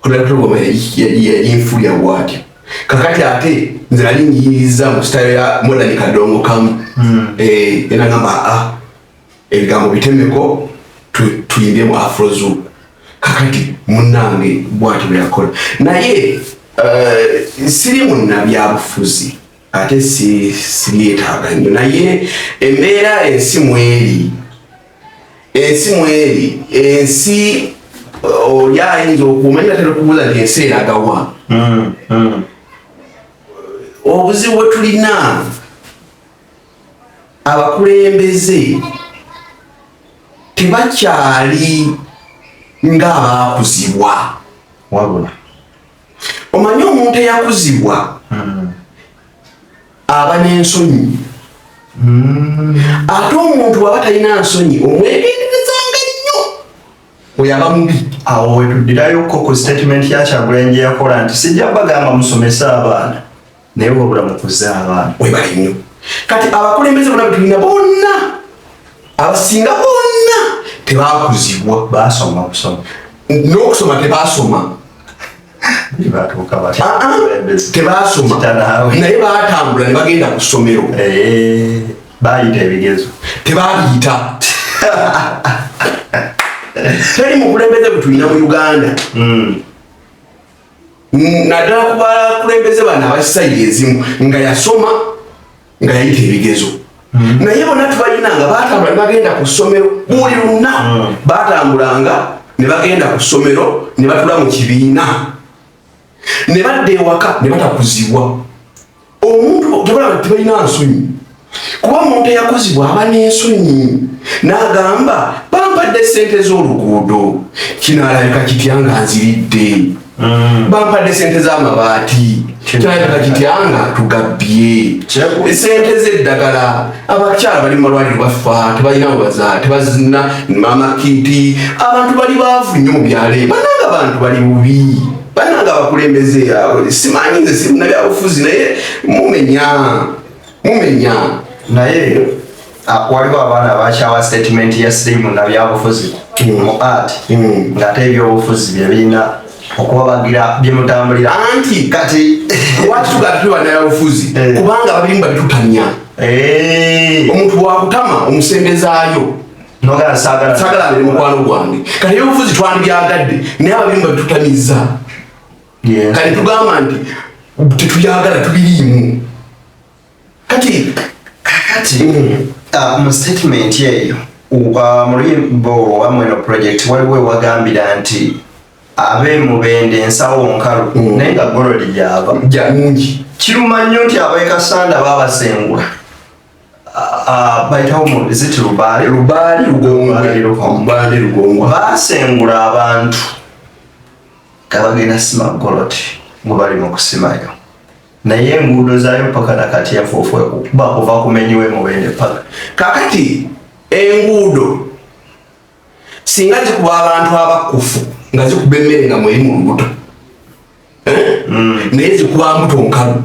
[SPEAKER 2] honalwama yayinfuulya bwatyo. Kakati ate nze nali njiyiriza mu style ya modern kadongo kamu. Era ngamba, aa, ebigambo bitemeko, tuyimbye mu afrozouk. Kakati munange bwatyo bwe yakola. Naye siri munnabyabufuzi, ate sibyetaaga nnyo, naye embeera ensi mweri, ensi mweri, ensi oli ayinza okumanya atera okubuuza nti ensi eragawa? Obuzibu bwe tulina, abakulembeze tebakyali ng'abaakuzibwa.
[SPEAKER 3] Wabula
[SPEAKER 2] Omanyi, omuntu eyakuzibwa aba n'ensonyi, ate omuntu bw'aba talina nsonyi, omwegenderezanga nnyo, oyo aba mubi.
[SPEAKER 3] Awo wetuddirayo ko ku statement ya Kyagulanyi gye yakola nti sijja bagamba musomese abaana, naye wabula mukuze abaana.
[SPEAKER 2] Webale nnyo. Kati abakulembeze bonna betulina, bonna abasinga bonna tebakuzibwa.
[SPEAKER 3] Basoma kusoma.
[SPEAKER 2] N'okusoma tebasoma.
[SPEAKER 3] Batuuka batya?
[SPEAKER 2] Ah, ah, tebasoma.
[SPEAKER 3] Kitanaawe.
[SPEAKER 2] Naye batambula ne bagenda ku ssomero.
[SPEAKER 3] Eh, bayita ebigezo.
[SPEAKER 2] Tebabiyita. Teri mukulembeze bwe tulina mu Uganda, naddala ku bakulembeze bano abasayidi ezimu, nga yasoma, nga yayita ebigezo. Naye bonna tubalina nga batambula ne bagenda ku ssomero buli lunaku. Batambulanga ne bagenda ku ssomero, ne batula mu kibiina, ne badda ewaka ne batakuzibwa. Omuntu tebalaba, tebalina nsonyi, kuba omuntu eyakuzibwa aba n'ensonyi n'agamba, bampadde sente z'oluguudo, kinaalabika kitya nga nziridde? Bampadde sente z'amabaati. Kirabika kitya nga tugabbye esente z'eddagala? Abakyala bali mu malwaliro bafa, tebalina webaza, tebazina mama kiti. Abantu bali baavu nnyo mu byalo. Bananga abantu bali bubi, bananga abakulembeze abo, simanyi, nze sirina byabufuzi, naye mumenya, mumenya.
[SPEAKER 3] Naye waliwo abaana abakyawa statement ya sirimu nabyabufuzi mu art, ng'ate ebyobufuzi bye birina okubabagira byemutambulira.
[SPEAKER 2] Anti
[SPEAKER 3] kati
[SPEAKER 2] lwaki tugamba tuli bannabyabufuzi? Kubanga babirimu babitutamya. Omuntu bwakutama omusembezaayo.
[SPEAKER 3] Nogala saagala.
[SPEAKER 2] Sagala abere mukwano gwange. Kati ebyobufuzi twandibyagadde, naye ababirimu babitutamiza. Kati tugamba nti tetubyagala, tubiriimu kati.
[SPEAKER 3] Kakati mu statement eyo, mu luyimba olwo oba mweno project, waliwo ewagambira nti ab'emubende ensawo nkalu, naye nga gold gyava.
[SPEAKER 2] Ja mungi.
[SPEAKER 3] Kiruma nnyo nti ab'ekasanda babasengula. Bayitawo mu ziti Lubaale.
[SPEAKER 2] Lubaali, Lugongwe.
[SPEAKER 3] Lubaale, Lugongwe.
[SPEAKER 2] Lubaale, Lugongwe.
[SPEAKER 3] Basengula abantu nga bagenda sima gold, ngo bali mu kusimayo, naye enguudo zaayo paka nakati enfuufu ekukuba kuva kumenyiwe mubende paka.
[SPEAKER 2] Kakati enguudo singa zikuba abantu abakufu, nga zikuba emmere nga mweri mu lubuto, eh? Naye zikuba mbuto nkalu.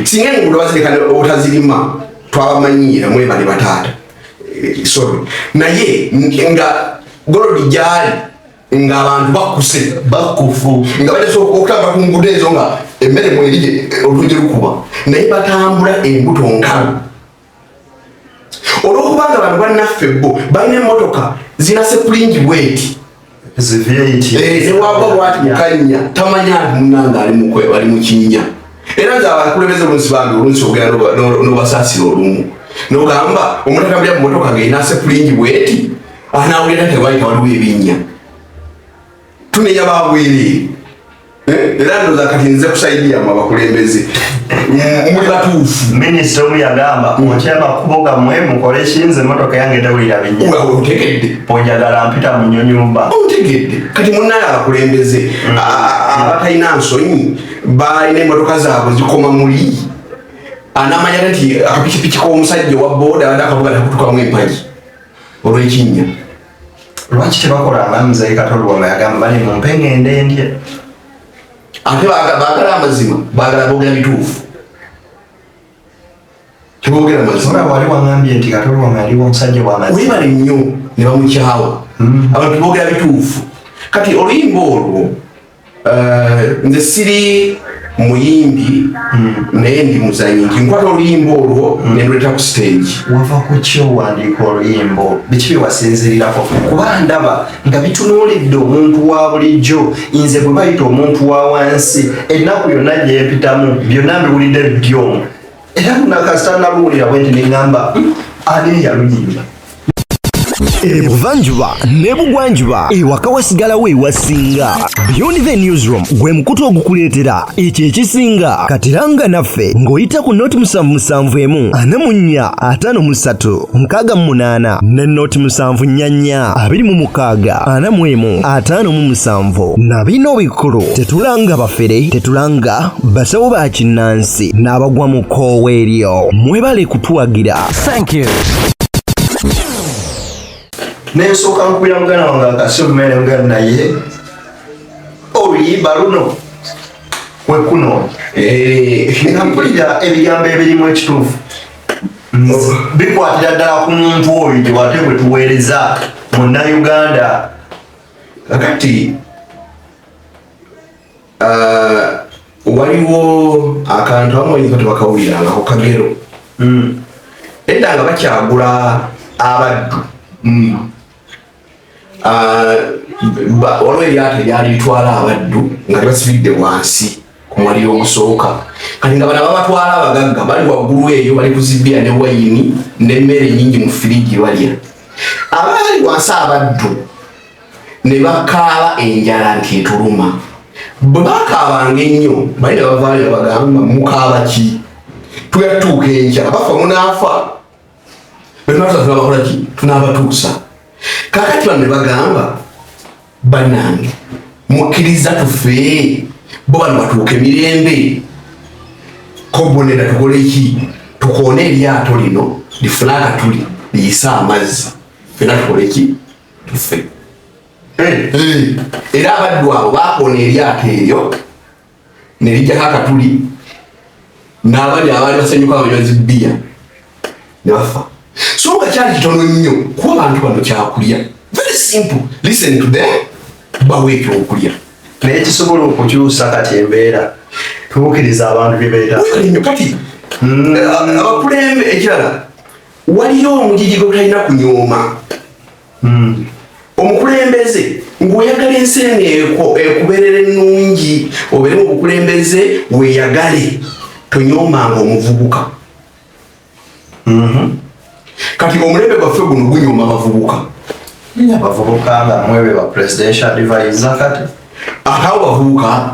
[SPEAKER 2] Singa enguudo bazireka otazirima, twabamanyiira, mwebale bataata. Sorry, naye nga gold gyali ng'abantu bakuse,
[SPEAKER 3] bakufu,
[SPEAKER 2] nga bajja okutambula ku nguudo ezo nga emmere mweri olungi lukuba, naye batambula embuto nkalu, olwokubanga bano bannaffe bo balina emmotoka zina sepulingi bweti.
[SPEAKER 3] Zi V8.
[SPEAKER 2] Newagwa bwati mukanya, tamanya nti munange ali mu kinnya. Era nze abakulembeze olunsi bambi, olunsi ogenda n'obasaasira olumu nogamba omuntu atambulira mu motoka ng'erina sepulingi bweti anawulira tewaita waliwo ebinnya. Tunenya babwereere. Era ndoza kati nze kusaidiyamu abakulembeze, muli batuufu.
[SPEAKER 3] Minisita omu yagamba, "Otya amakubo gammwe mukole kinze emotoka yange tewulira binnya."
[SPEAKER 2] Otegedde?
[SPEAKER 3] Ponjagala mpita mu nnyonyumba.
[SPEAKER 2] Otegedde? Kati munaye abakulembeze abatalina nsonyi balina emotoka zaabwe zikoma muli, anamanya nti akapikipiki k'omusajja owa booda abadde akavuga takutukamu empagi olw'ekinnya.
[SPEAKER 3] Lwaki tebakola nga muzeeyi Katolwama yagamba, "Bali mumpe ngende ndye"?
[SPEAKER 2] Ate baagala amazima, baagala boogera bituufu, teboogera mazima.
[SPEAKER 3] Ola wali waŋambye nti Katolwama yaliwo omusajja w'amazima.
[SPEAKER 2] Webale nnyo, ne bamukyawa. Abantu boogera bituufu. Kati oluyimba olwo, nze siri muyimbi, naye ndi muzanyi, nti nkwata oluyimba olwo nenduleta ku stage.
[SPEAKER 3] Wava ku ki owandiika oluyimba olwo? Biki bye wasinzirirako? Kuba ndaba nga bitunuulidde omuntu wa bulijjo, nze bwe bayita omuntu wa wansi, ennaku yonna gyempitamu byonna mbiwulidde byomu. Era nakasita naluwulira bwe nti neŋŋamba, ani eyaluyimba?"
[SPEAKER 4] Ebuvanjuba n'ebugwanjuba, ewaka wasigalawo ewasinga. Beyond the Newsroom gwe mukutu ogukuleetera ekyo ekisinga. Katiranga naffe ng'oyita ku 077 44 53 68 ne 074 26 41 57. Na bino bikulu, tetulanga bafere, tetulanga basawo ba kinnansi n'abagwa mu kkoowa eryo. Mwebale kutuwagira.
[SPEAKER 1] Thank you.
[SPEAKER 3] Nensooka nkubira muganda wange akasimu, mere muganda, naye oluyimba luno wekuno nga mpulira ebigambo ebirimu ekituufu bikwatira ddala ku muntu oyo gye wate bwe tuweereza munnayuganda.
[SPEAKER 2] Kakati waliwo akantu abamu bayinza tebakawulirangako, kagero. Edda nga bakyagula abaddu, waliwo eryato eryali litwala abaddu nga tebasibidde wansi ku mwaliro ogusooka. Kati nga bano ababatwala abagagga bali waggulu eyo, bali kuzibira ne wayini n'emmere nyingi mu firiji balya. Abaali wansi abaddu ne bakaaba enjala nti etuluma. Bwe bakaabanga ennyo, bali ne bavaayo ne bagamba, "Mukaaba ki? Tugenda tutuuka enkya, abafa munaafa, bwe tunabakola ki? Tunaabatuusa." Kakati bano ne bagamba, "Bannange, mukkiriza tufe?" Bo bano batuuke mirembe. Kobonera tukole ki? Tukoone eryato lino lifune akatuli liyise amazzi, fena tukole ki? Tufe. Era abaddu abo bakoona eryato eryo ne lijjako akatuli, n'abali abaali basenyuka banywa zibbiya ne bafa. So nga kyali kitono nnyo kuba abantu bano kyakulya. Very simple, listen to them, bawe ekyokulya.
[SPEAKER 3] Naye kisobola okukyusa kati embeera, tubuukiriza abantu bye beetaaga.
[SPEAKER 2] Webale nnyo. Kati abakulembe ekirala, waliyo omugigi gwe gutalina kunyooma. Omukulembeze ng'oyagala ensi eno ekubeerera ennungi, obeere mu bukulembeze weeyagale, tonyoomanga omuvubuka. Kati omulembe gwaffe guno gunyooma abavubuka.
[SPEAKER 3] Abavubuka nga mwebe ba presidential advisor kati.
[SPEAKER 2] Ate abo bavubuka.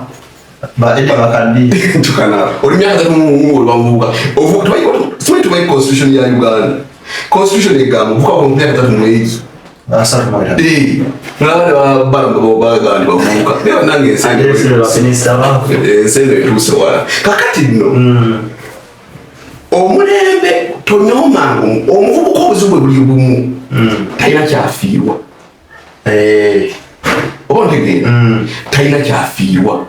[SPEAKER 3] Ba Eddy bakaddiye.
[SPEAKER 2] Tukana oli myaka 31 oli bavubuka. Simanyi tumanyi constitution ya Uganda. Constitution egamba ovubuka ku myaka 31.
[SPEAKER 3] 35.
[SPEAKER 2] Nabana bana bagamba nti bavubuka, naye bannange ensi eno
[SPEAKER 3] Ate si baminisita baaffe.
[SPEAKER 2] Ensi eno etuuse wala. Kakati nno omulembe tonyoomanga omuvubuka. Obuzibu bwe buli bumu, talina kyafiirwa. Oba ontegeera? Talina kyafiirwa.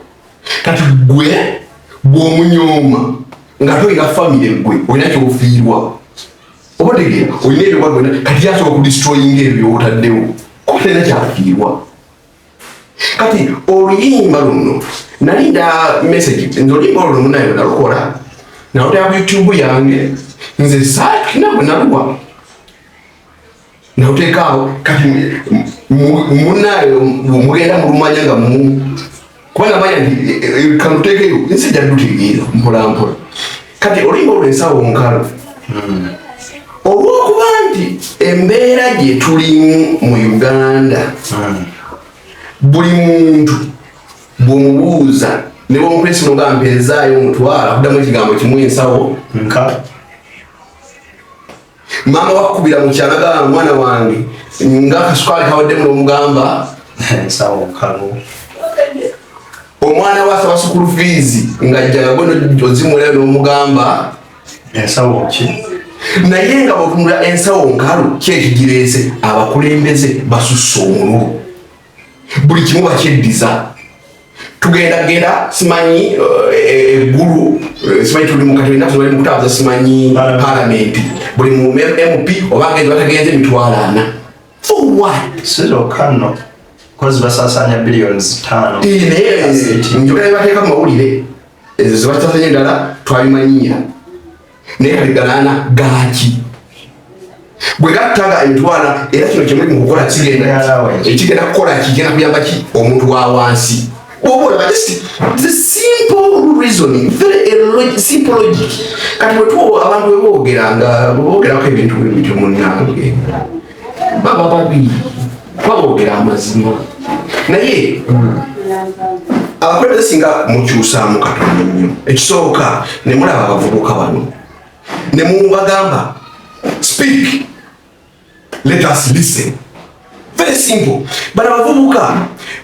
[SPEAKER 2] Kati gwe bw'omunyooma nga tolina famire, gwe olina kyofiirwa. Oba otegeera? Olina ebyo gwena, kati yasobola okudestroyinga ebyo byotaddewo kuba talina kyafiirwa. Kati oluyimba luno nalinda message. Nze oluyimba olwo munayo nalukola, nalutera ku YouTube yange. Nze saalina bwe naluwa, naluteekaawo. Kati munayo mugenda mulumanya nga mu kuba namanya nti kaluteekeyo, ensi ejja lutegeera mpola mpola. Kati oluyimba olwo Ensawo Nkalu, olw'okuba nti embeera gye tulimu mu Uganda, buli muntu bw'omubuuza ne bwomupresi noga mpeezaayo omutwalo, akuddamu ekigambo kimu: ensawo
[SPEAKER 3] Nka.
[SPEAKER 2] Maama wakukubira mu kyalo, gamba mwana wange nga akasukaali kawaddemu, n'omugamba
[SPEAKER 3] ensawo nkalu.
[SPEAKER 2] Omwana we asaba school fees, ng'ajja nga gwe ozimuwerayo, n'omugamba
[SPEAKER 3] ensawo ki?
[SPEAKER 2] Naye nga bwotunula ensawo nkalu, ki ekigireese? Abakulembeze basusse omululu, buli kimu bakyeddiza. Tugenda genda simanyi eggulu, simanyi tuli mukati ennaku bali mukutaaza simanyi palamenti, buli mu MP oba agenze batagenze 400,000. For what?
[SPEAKER 3] Si zokka nno, kozi basaasaanya billions 5.
[SPEAKER 2] Naye njogera bateeka mu mawulire, ezo zebatasanye endala twabimanyiira. Naye kati galaana gaaki bwe gattaga emitwalo? Era kino kyemuli mu kukola kigenda
[SPEAKER 3] Allowance.
[SPEAKER 2] Ekigenda kukola kigenda kuyamba ki omuntu wa wansi? Bwoba olaba just the simple reasoning, very simple logic. Kati bwetuwa abantu bwe boogera nga boogerako ebintu bwe bityo, munnange, baba babi, baboogera amazima. Naye abakulembeze singa mukyusaamu katono nnyo, ekisooka ne mulaba abavubuka bano ne mubagamba, "Speak, let us listen." Very simple. Bano abavubuka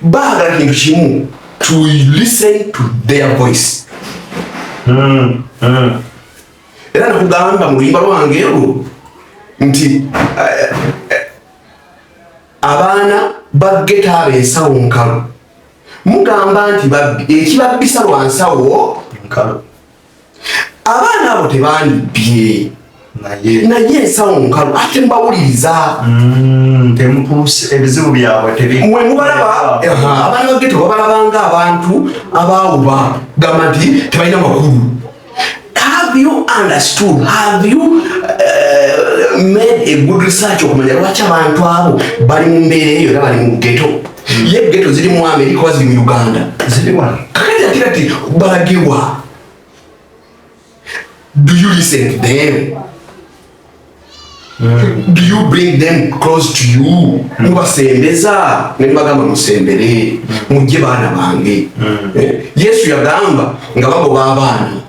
[SPEAKER 2] baagala kintu kimu: to listen to their voice. Era nakugamba mu luyimba lwange olwo nti abaana ba ghetto abo ensawo nkalu, mugamba nti babbi, ekibabbisa lwa nsawo
[SPEAKER 3] nkalu.
[SPEAKER 2] Abaana abo tebandibbye,
[SPEAKER 3] naye
[SPEAKER 2] naye ensawo nkalu, ate mbawuliriza.
[SPEAKER 3] Temutuuse ebizibu byabwe tebi
[SPEAKER 2] Mwe mubalaba abaana ba ghetto babalabanga abantu abaawuba, gamba nti tebalina makulu. Have you understood? Have you made a good research okumanya lwaki abantu abo bali mu mbeera eyo era bali mu ghetto? Ye ghetto ziri mu Amerika oba ziri mu Uganda?
[SPEAKER 3] Ziri wano.
[SPEAKER 2] Kakati ate kati balagewa? Do you listen to them? Do you bring them close to you? Mubasembeza ne mubagamba, "Musembere, mujje baana bange." Yesu yagamba nga bagoba abaana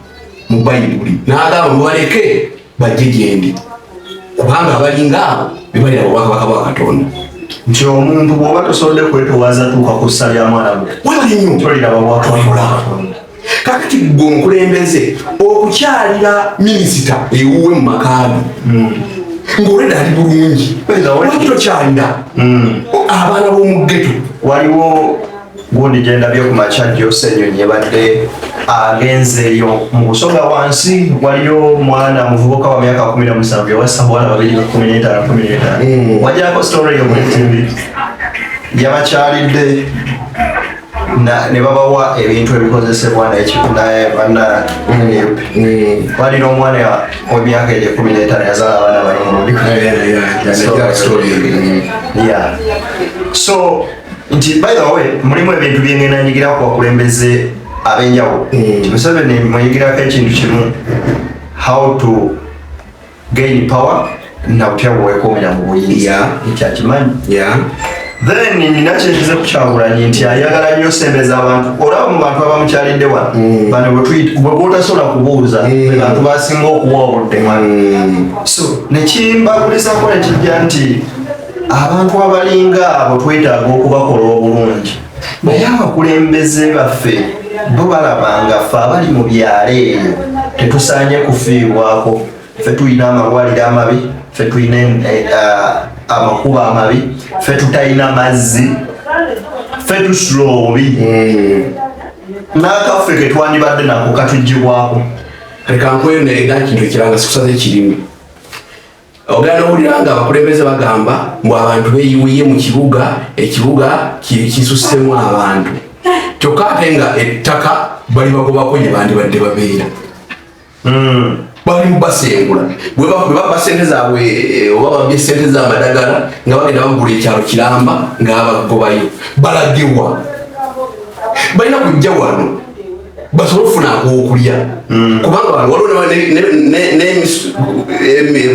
[SPEAKER 2] mu Bayibuli, n'agamba, "Mubaleke bajje gyendi, kubanga abalinga abo bebalira obwakabaka bwa Katonda."
[SPEAKER 3] Nti omuntu bw'oba tosobodde kwetowaaza tuuka ku ssa lya mwana gwe,
[SPEAKER 2] Webale nnyo.
[SPEAKER 3] Toliraba bwakabaka.
[SPEAKER 2] Kakati gwe omukulembeze okukyalira minisita ewuwe mu maka ge ng'olwedda ali bulungi, lwaki tokyalira abaana b'omu ghetto?
[SPEAKER 3] Waliwo gundi gyendabye ku makya, Jose Ennyonyi yabadde agenzeeyo mu Busoga wansi, waliyo omwana muvubuka wa myaka 17 yawasa bwana babiri ba 15 15. Wajjako story eyo ku TV, yabakyalidde ne babawa ebintu ebikozesebwa, naye banna NUP walina omwana w'emyaka egyo 15 yazaala abaana bali mulundi. Yeah. So nti by the way, mulimu ebintu byengenda nyigira ku bakulembeze ab'enjawulo, nti Museveni mweyigirako ekintu kimu, how to gain power na butya bwewekumira mu buyinza. Nti akimanyi. Then nina kyenkize ku Kyagulanyi, nti ayagala nnyo sembeza abantu. Olaba mu bantu abamukyalidde wano, bano bwe bwotasobola kubuuza, be bantu basinga okuwa obudde. So nekimbagulisako nekijja nti abantu abalinga abo twetaaga okubakola obulungi, naye abakulembeze baffe bo balaba nga ffe abali mu byalo eyo tetusaanye kufiibwako. Ffe tulina amalwaliro amabi, ffe tulina amakubo amabi, ffe tutalina mazzi, ffe tusula obubi, n'akaffe ke twandibadde nako katugibwako.
[SPEAKER 2] Leka nkweno era kintu ekiranga, sikusaza ekirimu. Ogenda nowulira nga abakulembeze bagamba mbu abantu beyiwiye mu kibuga, ekibuga kisussemu abantu, kyokka ate nga ettaka bali bagobako gye bandibadde babeera, bali basengula. Bwe babba sente zaabwe, oba babye sente z'amadagala, nga bagenda bagula ekyalo kiramba nga babagobayo. Balagewa? Balina kujja wano basobole okufuna akokulya, kubanga wano waliwo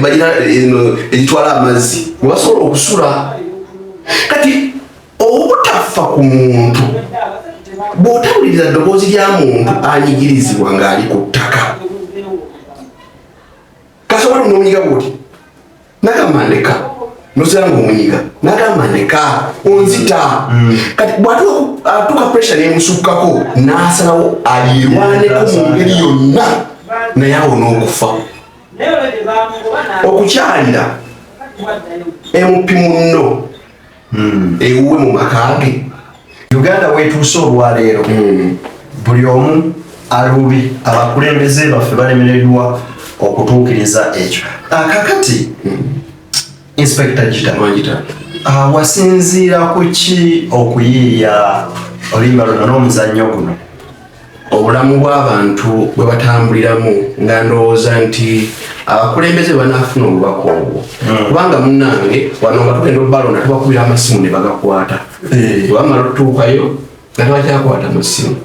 [SPEAKER 2] balina eno egitwala amazzi we basobola okusula. Kati obutafa ku muntu, bw'otawuliriza ddoboozi lya muntu anyigirizibwa ng'ali ku ttaka, kasobola nomunyiga bwoti nagamba ndeka, nosera nga omunyiga nagamba ndeka onzita. Kati bwatuuka pressure nemusukkako, n'asalawo alirwaneko mu ngeri yonna naye awo n'okufa. Okukyalira MP munno ewuwe mu maka ge.
[SPEAKER 3] Uganda wetuuse olwaleero, buli omu alubi, abakulembeze baffe balemereddwa okutuukiriza ekyo. Kakati Inspector Gita,
[SPEAKER 2] Wangita.
[SPEAKER 3] Wasinziira ku ki okuyiiya oluyimba luno n'omuzannyo guno?
[SPEAKER 2] Obulamu bw'abantu bwe batambuliramu, nga ndowooza nti abakulembeze banaafuna obubaka obwo, kubanga munnange wano nga tugenda obalonda tubakubira amasimu ne bagakwata. Bwe bamala otutuukayo nga tebakyakwata masimu,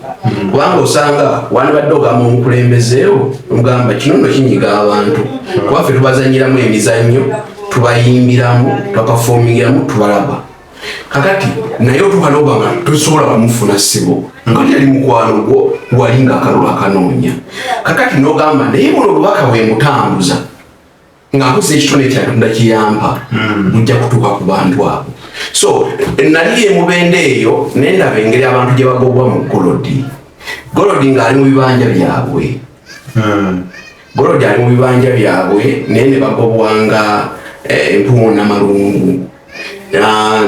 [SPEAKER 2] kubanga osanga wandibadde ogamba omukulembezeewo, omugamba kino nno kinyiga abantu, kuba ffe tubazanyiramu emizannyo, tubayimbiramu, tubapafomingiramu, tubalaba. Kakati naye otuuka noba nga tosobola kumufuna ssibo, nga teri mukwano gwo wali nga akalulu akanoonya. Kakati nogamba naye buno obubaka bwemutambuza nga nkozesa ekitone kya Katonda kiyampa, bujja kutuuka ku bantu abo. So nali emubende eyo nendaba engeri abantu gye bagobwa mu Golodi. Golodi ng'ali mu bibanja byabwe, Golodi ali mu bibanja byabwe, naye ne bagobwanga empumu namalungu,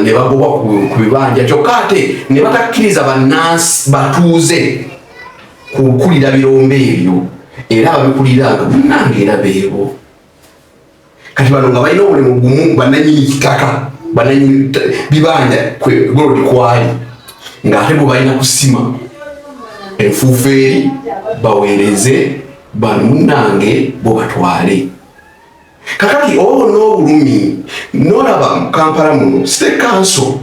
[SPEAKER 2] ne bagobwa ku bibanja, kyokka ate ne batakkiriza bannansi batuuze kukulira birombe ebyo, era ababikulira nga munnange era beebo. Kati bano nga balina omulimu gumu, bannanyini kitaka, bannanyini bibanja Golodi kwali, ng'ate bwe balina kusima enfuufu eri baweereze bano munnange bo batwale. Kakati oba n'obulumi nolaba mu Kampala muno city council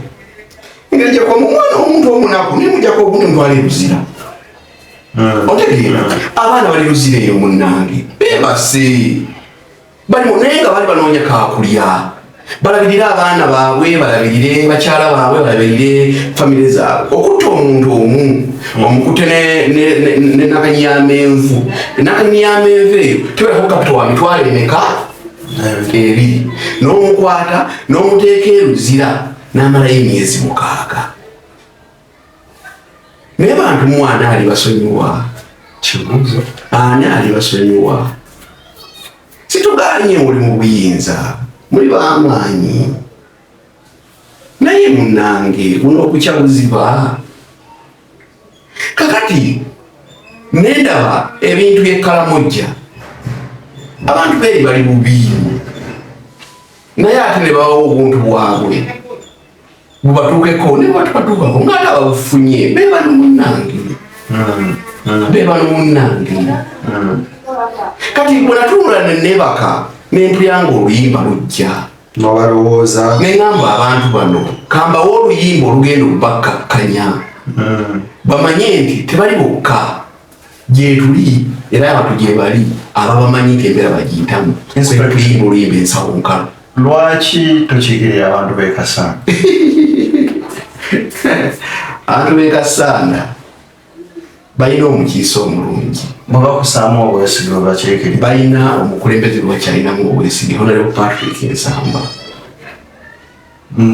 [SPEAKER 2] engeri gyekoma omwana omuntu omunaku nemujjako ogundi mutwala ebuzira. Otegeera, abaana bali luzira eyo munnange bebase balimu, naye nga bali banoonya kakulya, balabirire abaana baabwe, balabirire bakyala baabwe, balabirire famire zaabwe. Okutta omuntu omu omukute ne nakanyi y'amenvu, nakanyi y'amenvu eyo teberako kapito wa 200,000 n'omukwata n'omuteeka eruzira. N'amalayo emyezi 6. Naye bantu mwana ali basonyiwa.
[SPEAKER 3] Kibuuzo.
[SPEAKER 2] Ani ali basonyiwa? Situganye muli mu buyinza, muli b'amaanyi. Naye munnange buno okukya buziba. Kakati nendaba ebintu by'Ekkalamojja, abantu beeri bali bubi, naye ate ne babawa obuntu bwabwe bubatuukeko ne bubatuukako ng'ate ababufunye be bano munnange, be bano munnange. Kati bwe natuula ne neebaka ne mpulira ng'oluyimba lujja.
[SPEAKER 3] N'obalowooza.
[SPEAKER 2] Ne ŋŋamba abantu bano kambawe oluyimba olugenda okubakkakkanya, bamanye nti tebali bokka, gyetuli era abantu gye bali ababamanyi nti embeera bagiyitamu. Tuyimba oluyimba Ensawo Nkalu.
[SPEAKER 3] Lwaki tokiikirira abantu b'e Kassanda?
[SPEAKER 2] Abantu b'e Kassanda balina omukiise omulungi.
[SPEAKER 3] Bwe bakusaamu obwesige bwe bakiikirira.
[SPEAKER 2] Balina omukulembeze gwe bakyalinamu obwesige, Honorable Patrick Nsamba.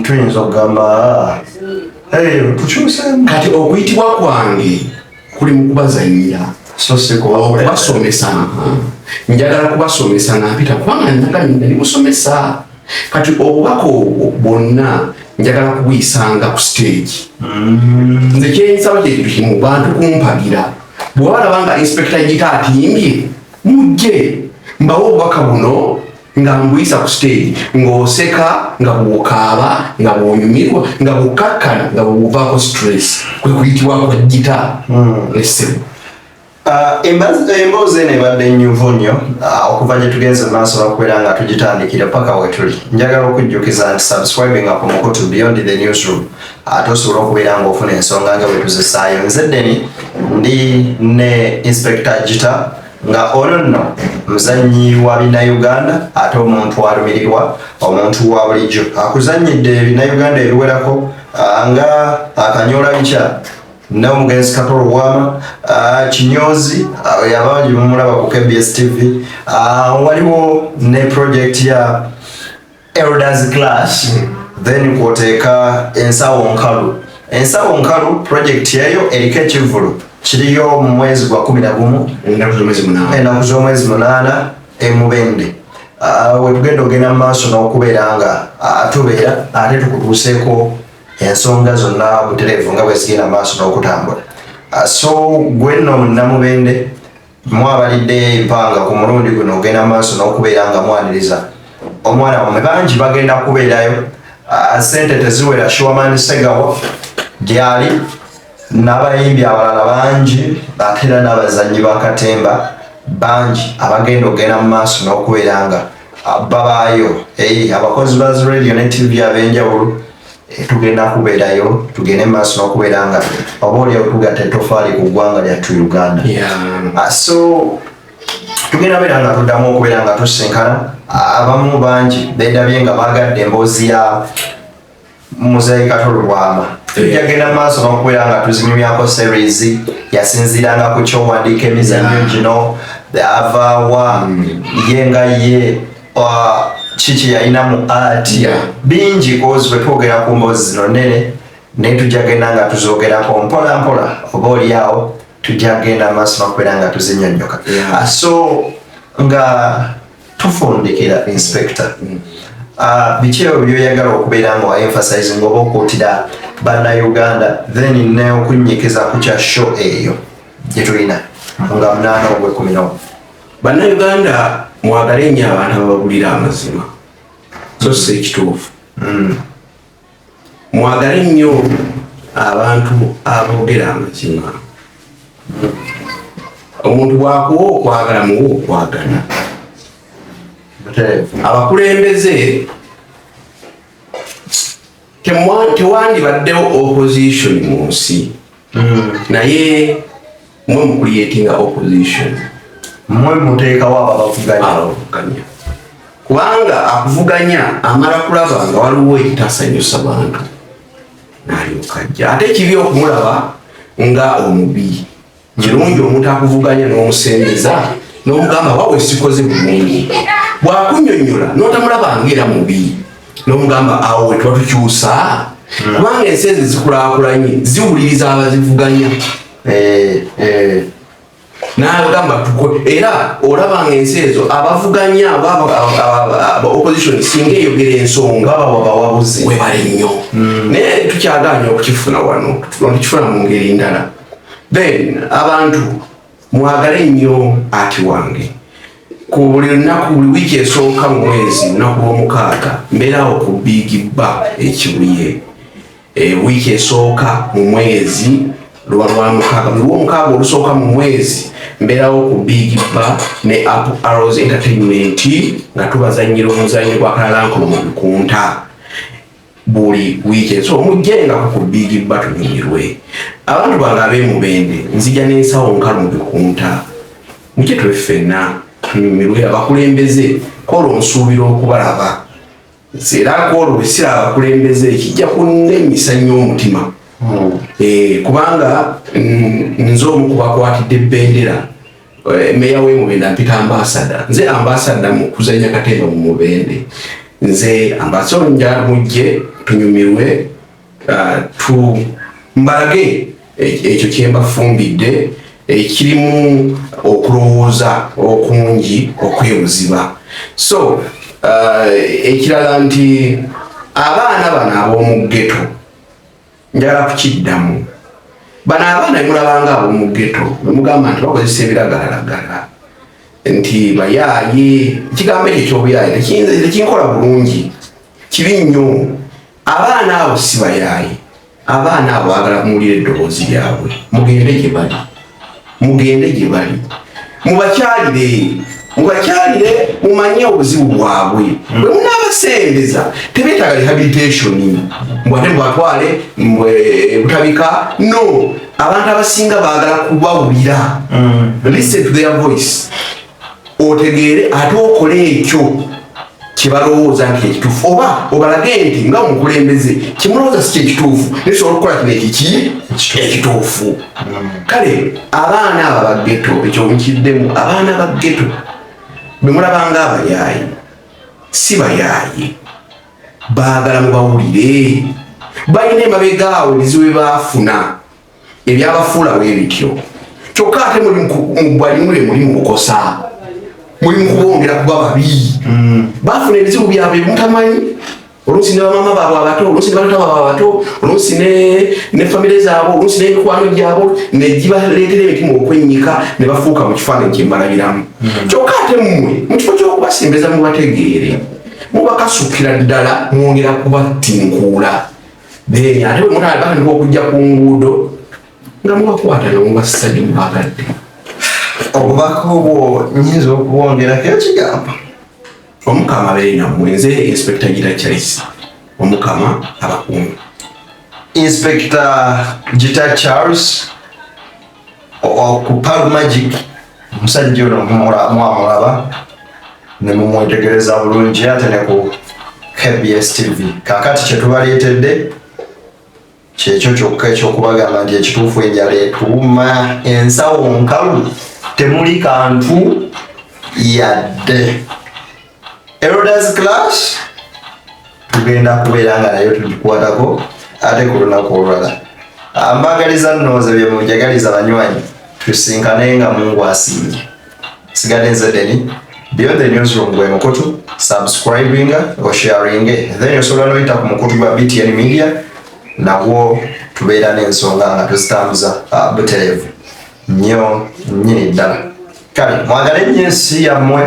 [SPEAKER 3] Tuyinza okugamba tukyuseemu.
[SPEAKER 2] Kati okuyitibwa kwange kuli mu kubazanyira.
[SPEAKER 3] So si
[SPEAKER 2] okubasomesa. Njagala kubasomesa nga mpita, kubanga nagambye ndi musomesa. Kati obubaka obwo bwonna njagala kubuyisanga ku stage. Nze kyensaba kyekintu kimu, bantu kumpagira. Bwe balaba nga Inspector Gita atimbye, mujje mbawe obubaka buno nga mbuyisa ku stage, ng'oseka, nga bw'okaaba, nga bw'onyumirwa, nga bw'okkakkana, nga bw'ovaako stress. Kwe kuyitibwa kwa Gita essebo.
[SPEAKER 3] Emboozi eno ebadde nnyuvu nnyo okuva gye tugenze mu maaso n'okubeera nga tugitandikira paka we tuli. Njagala okujjukiza nti subscribinga ku mukutu Beyond the Newsroom, ate osobola okubeera ng'ofuna ensonga nga bwe tuzisaayo. Nze Deni, ndi ne Inspector Gita, nga ono nno muzannyi wa Bannayuganda, ate omuntu alumirirwa omuntu wa bulijjo, akuzannyidde Ebinnauganda ebiwerako nga Akanyoola Bikya n'omugenzi Kato Lubwama, Kinyozi, yabangi mumulaba ku KBS TV. Waliwo ne project ya Elders Class, then kwoteeka Ensawo Nkalu. Ensawo Nkalu project eyo eriko ekivvulu kiriyo mu mwezi gwa 11.
[SPEAKER 2] Ennaku z'omwezi 8.
[SPEAKER 3] Ennaku z'omwezi 8 emubende wetugenda ogenda mu maaso n'okubeera nga tubeera ate tukutuuseeko ensonga zonna butereevu nga bwe zigenda mu maaso n'okutambula. So gwe nno Namubende mwabalidde empanga ku mulundi guno, ogenda mu maaso n'okubeera nga mwaniriza omwana wammwe. Bangi bagenda kubeerayo. Sente teziwera. Shuaman Segawa gyali n'abayimbi abalala bangi, ate era n'abazannyi ba katemba bangi abagenda okugenda mu maaso n'okubeera nga babaayo. Abakozi ba radio ne TV ab'enjawulo, tugenda kubeerayo, tugende mu maaso n'okubeera nga oba oli tugatta ettofaali ku ggwanga lyattu Uganda. So tugenda beera nga tuddamu okubeera nga tusinkana. Abamu bangi bedabye nga bagadde emboozi ya Muzeeyi Kato Lubwama. Tujja genda mu maaso n'okubeera nga tuzinyumyako series yasinziiranga ku kyowandiika emizannyo gino, avaawa ye nga ye, kiki yalina mu art. Bingi, cause bwe twogera ku mboozi zino nnene, naye tujja genda nga tuzogerako mpola mpola, oba oliawo tujja genda maaso n'okubeera nga tuzinyonnyoka. So nga tufundikira, Inspector, biki ebyo byoyagala okubeera nga waemphasizing oba okuutira Bannayuganda, then neokunnyikiza ku kya show eyo gye tulina nga 8 ogwekumi n'omu?
[SPEAKER 2] Bannayuganda, mwagale nnyo abantu abababulira amazima, so si ekituufu. Mwagale nnyo abantu aboogera amazima. Omuntu bwakuwa okwagala, muwe okwagala. Abakulembeze, tewandibaddewo opposition mu nsi, naye mwe mucreatinga opposition.
[SPEAKER 3] Mwe muteekawo ababavuganya.
[SPEAKER 2] Abavuganya, kubanga akuvuganya amala kulaba nga waliwo ekitasanyusa bantu nalyoka ajja. Ate ekibi okumulaba nga omubi. Kirungi omuntu akuvuganya n'omusembeza n'omugamba, "Wawe sikoze bulungi." Bw'akunyonyola n'otamulaba nga era mubi, n'omugamba, "Awo we tuba tukyusa." Kubanga ensi ezo zikulaakulanye ziwuliriza abazivuganya. Nagamba tuko era olaba nga ensi ezo abavuganya aba opposition singa eyogera ensonga
[SPEAKER 3] babawa bawabuzi.
[SPEAKER 2] Webale nnyo. Naye tukyaganya okukifuna wano, tukifuna mu ngeri ndala. Then abantu mwagale nnyo ati wange ku buli lunaku, buli wiiki esooka mu mwezi, lunaku lw'omukaaga, mbeerawo ku Big Bar Ekibuye. Wiiki esooka mu mwezi luba lwa mukaaga, buli lwomukaaga olusooka mu mwezi mbeerawo ku Big Bar ne Up Arrows Entertainment nga tubazanyira omuzannyo gwa kalalankolo mu bikunta buli wiiki. So mujjengako ku Big Bar tunyumirwe. Abantu bange ab'emubende, nzija n'ensawo nkalu mu bikunta, mujje tube ffenna tunyumirwe. Abakulembeze kwolwo nsuubira okubalaba, era kwolwo bwe siraba abakulembeze kijja kunnenyisa nnyo omutima. Kubanga nze omu kubakwatidde bendera. Meya w'emubende ampita ambassador, nze ambassador mu kuzanya katemba mu Mubende, nze ambassador. Njala mujje tunyumirwe, tu mbalage ekyo kyembafumbidde ekirimu okulowooza okungi okwebuziba. So ekirala nti abaana bano ab'omu ghetto, njagala kukiddamu, bano abaana bemulabanga ab'omu ghetto bemugamba nti bakozesa ebiragalalagala nti bayaaye, ekigambo ekyo ekyobuyaaye tekinkola bulungi, kibi nnyo. Abaana abo si bayaaye, abaana abo baagala kumuwulira eddoboozi lyabwe. Mugende gye bali, mugende gye bali, mubakyalire, mubakyalire, mumanye obuzibu bwabwe. Bwe munaabasembeza tebeetaaga rehabilitation mbw ate mubatwale mbwe butabika. No, abantu abasinga baagala kubawulira. Listen to their voice, otegeere ate okole ekyo kyebalowooza nti ekituufu, oba obalage nti nga omukulembeze kyemulowooza si kyekituufu, naye tusobola okukola kino ekiki ekituufu. Kale abaana abo aba ghetto, ekyo nkiddemu, abaana ba ghetto bemulabanga abayaayi si bayaayi, baagala mubawulire. Balina emabega awo ebizibu bye baafuna ebyabafuula bwe bityo, kyokka ate muli mubwalimule, muli mukukosa, muli mukubongera kuba babi. Bafuna ebizibu byabwe mutamanyi, oluusi ne bamama baabwe abato, oluusi ne batata baabwe abato, oluusi ne famire zaabwe, oluusi n'emikwano gyabwe negibaleetera emitima okwennyika ne bafuuka mu kifaananyi kye mbalabiramu. Kyokka ate mmwe mu kifo ky'okubasembeza mubategeere, mubakasukira ddala, mwongera kubatinkuula. Then ate bwe batandika okujja ku nguudo nga mubakwata nga mubassa gye mubagadde.
[SPEAKER 3] Obubaka obwo nyinza okubwongerako ekigambo.
[SPEAKER 2] Omukama abeere nammwe. Nze Inspector Gira Charles, Omukama abakuumi.
[SPEAKER 3] Inspector Gita Charles ku Pal Magic. Omusajja ono mwamulaba ne mumwetegereza bulungi ate ne ku KBS TV. Kakati kyetubaleetedde kyekyo kyokka ekyokubagamba nti ekituufu enjala etuuma, ensawo nkalu, temuli kantu yadde. Elders Class tugenda kubeera nga nayo tugikwatako ate ku lunaku olulala. Mbagaliza nnooze bye munjagaliza banywanyi, tusinkane nga Mungu asiimye. Sigadde nze Deni, Beyond the Newsroom gwe mukutu. Subscribinga, osharinge, then osobola noyita ku mukutu gwa BTN Media, nagwo tubeera n'ensonga nga tuzitambuza butereevu nnyo nnyini ddala. Kale mwagale nnyo ensi yammwe,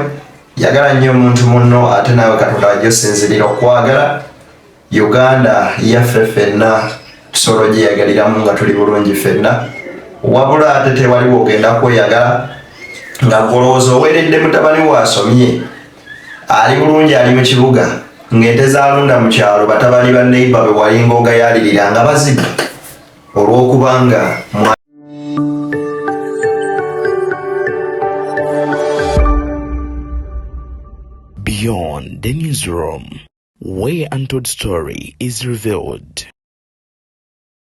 [SPEAKER 3] yagala nnyo omuntu munno, ate naawe Katonda wajja osinzirira okwagala. Uganda yaffe ffenna, tusobola ogyeyagaliramu nga tuli bulungi ffenna. Wabula ate tewaliwo ogenda kweyagala nga golowooza oweeredde mutabani we asomye, ali bulungi, ali mu kibuga, ng'ente zalunda mu kyalo batabani ba neighbor be walinga ogayalirira nga bazibu olw'okubanga
[SPEAKER 1] Beyond the Newsroom, where untold story is revealed.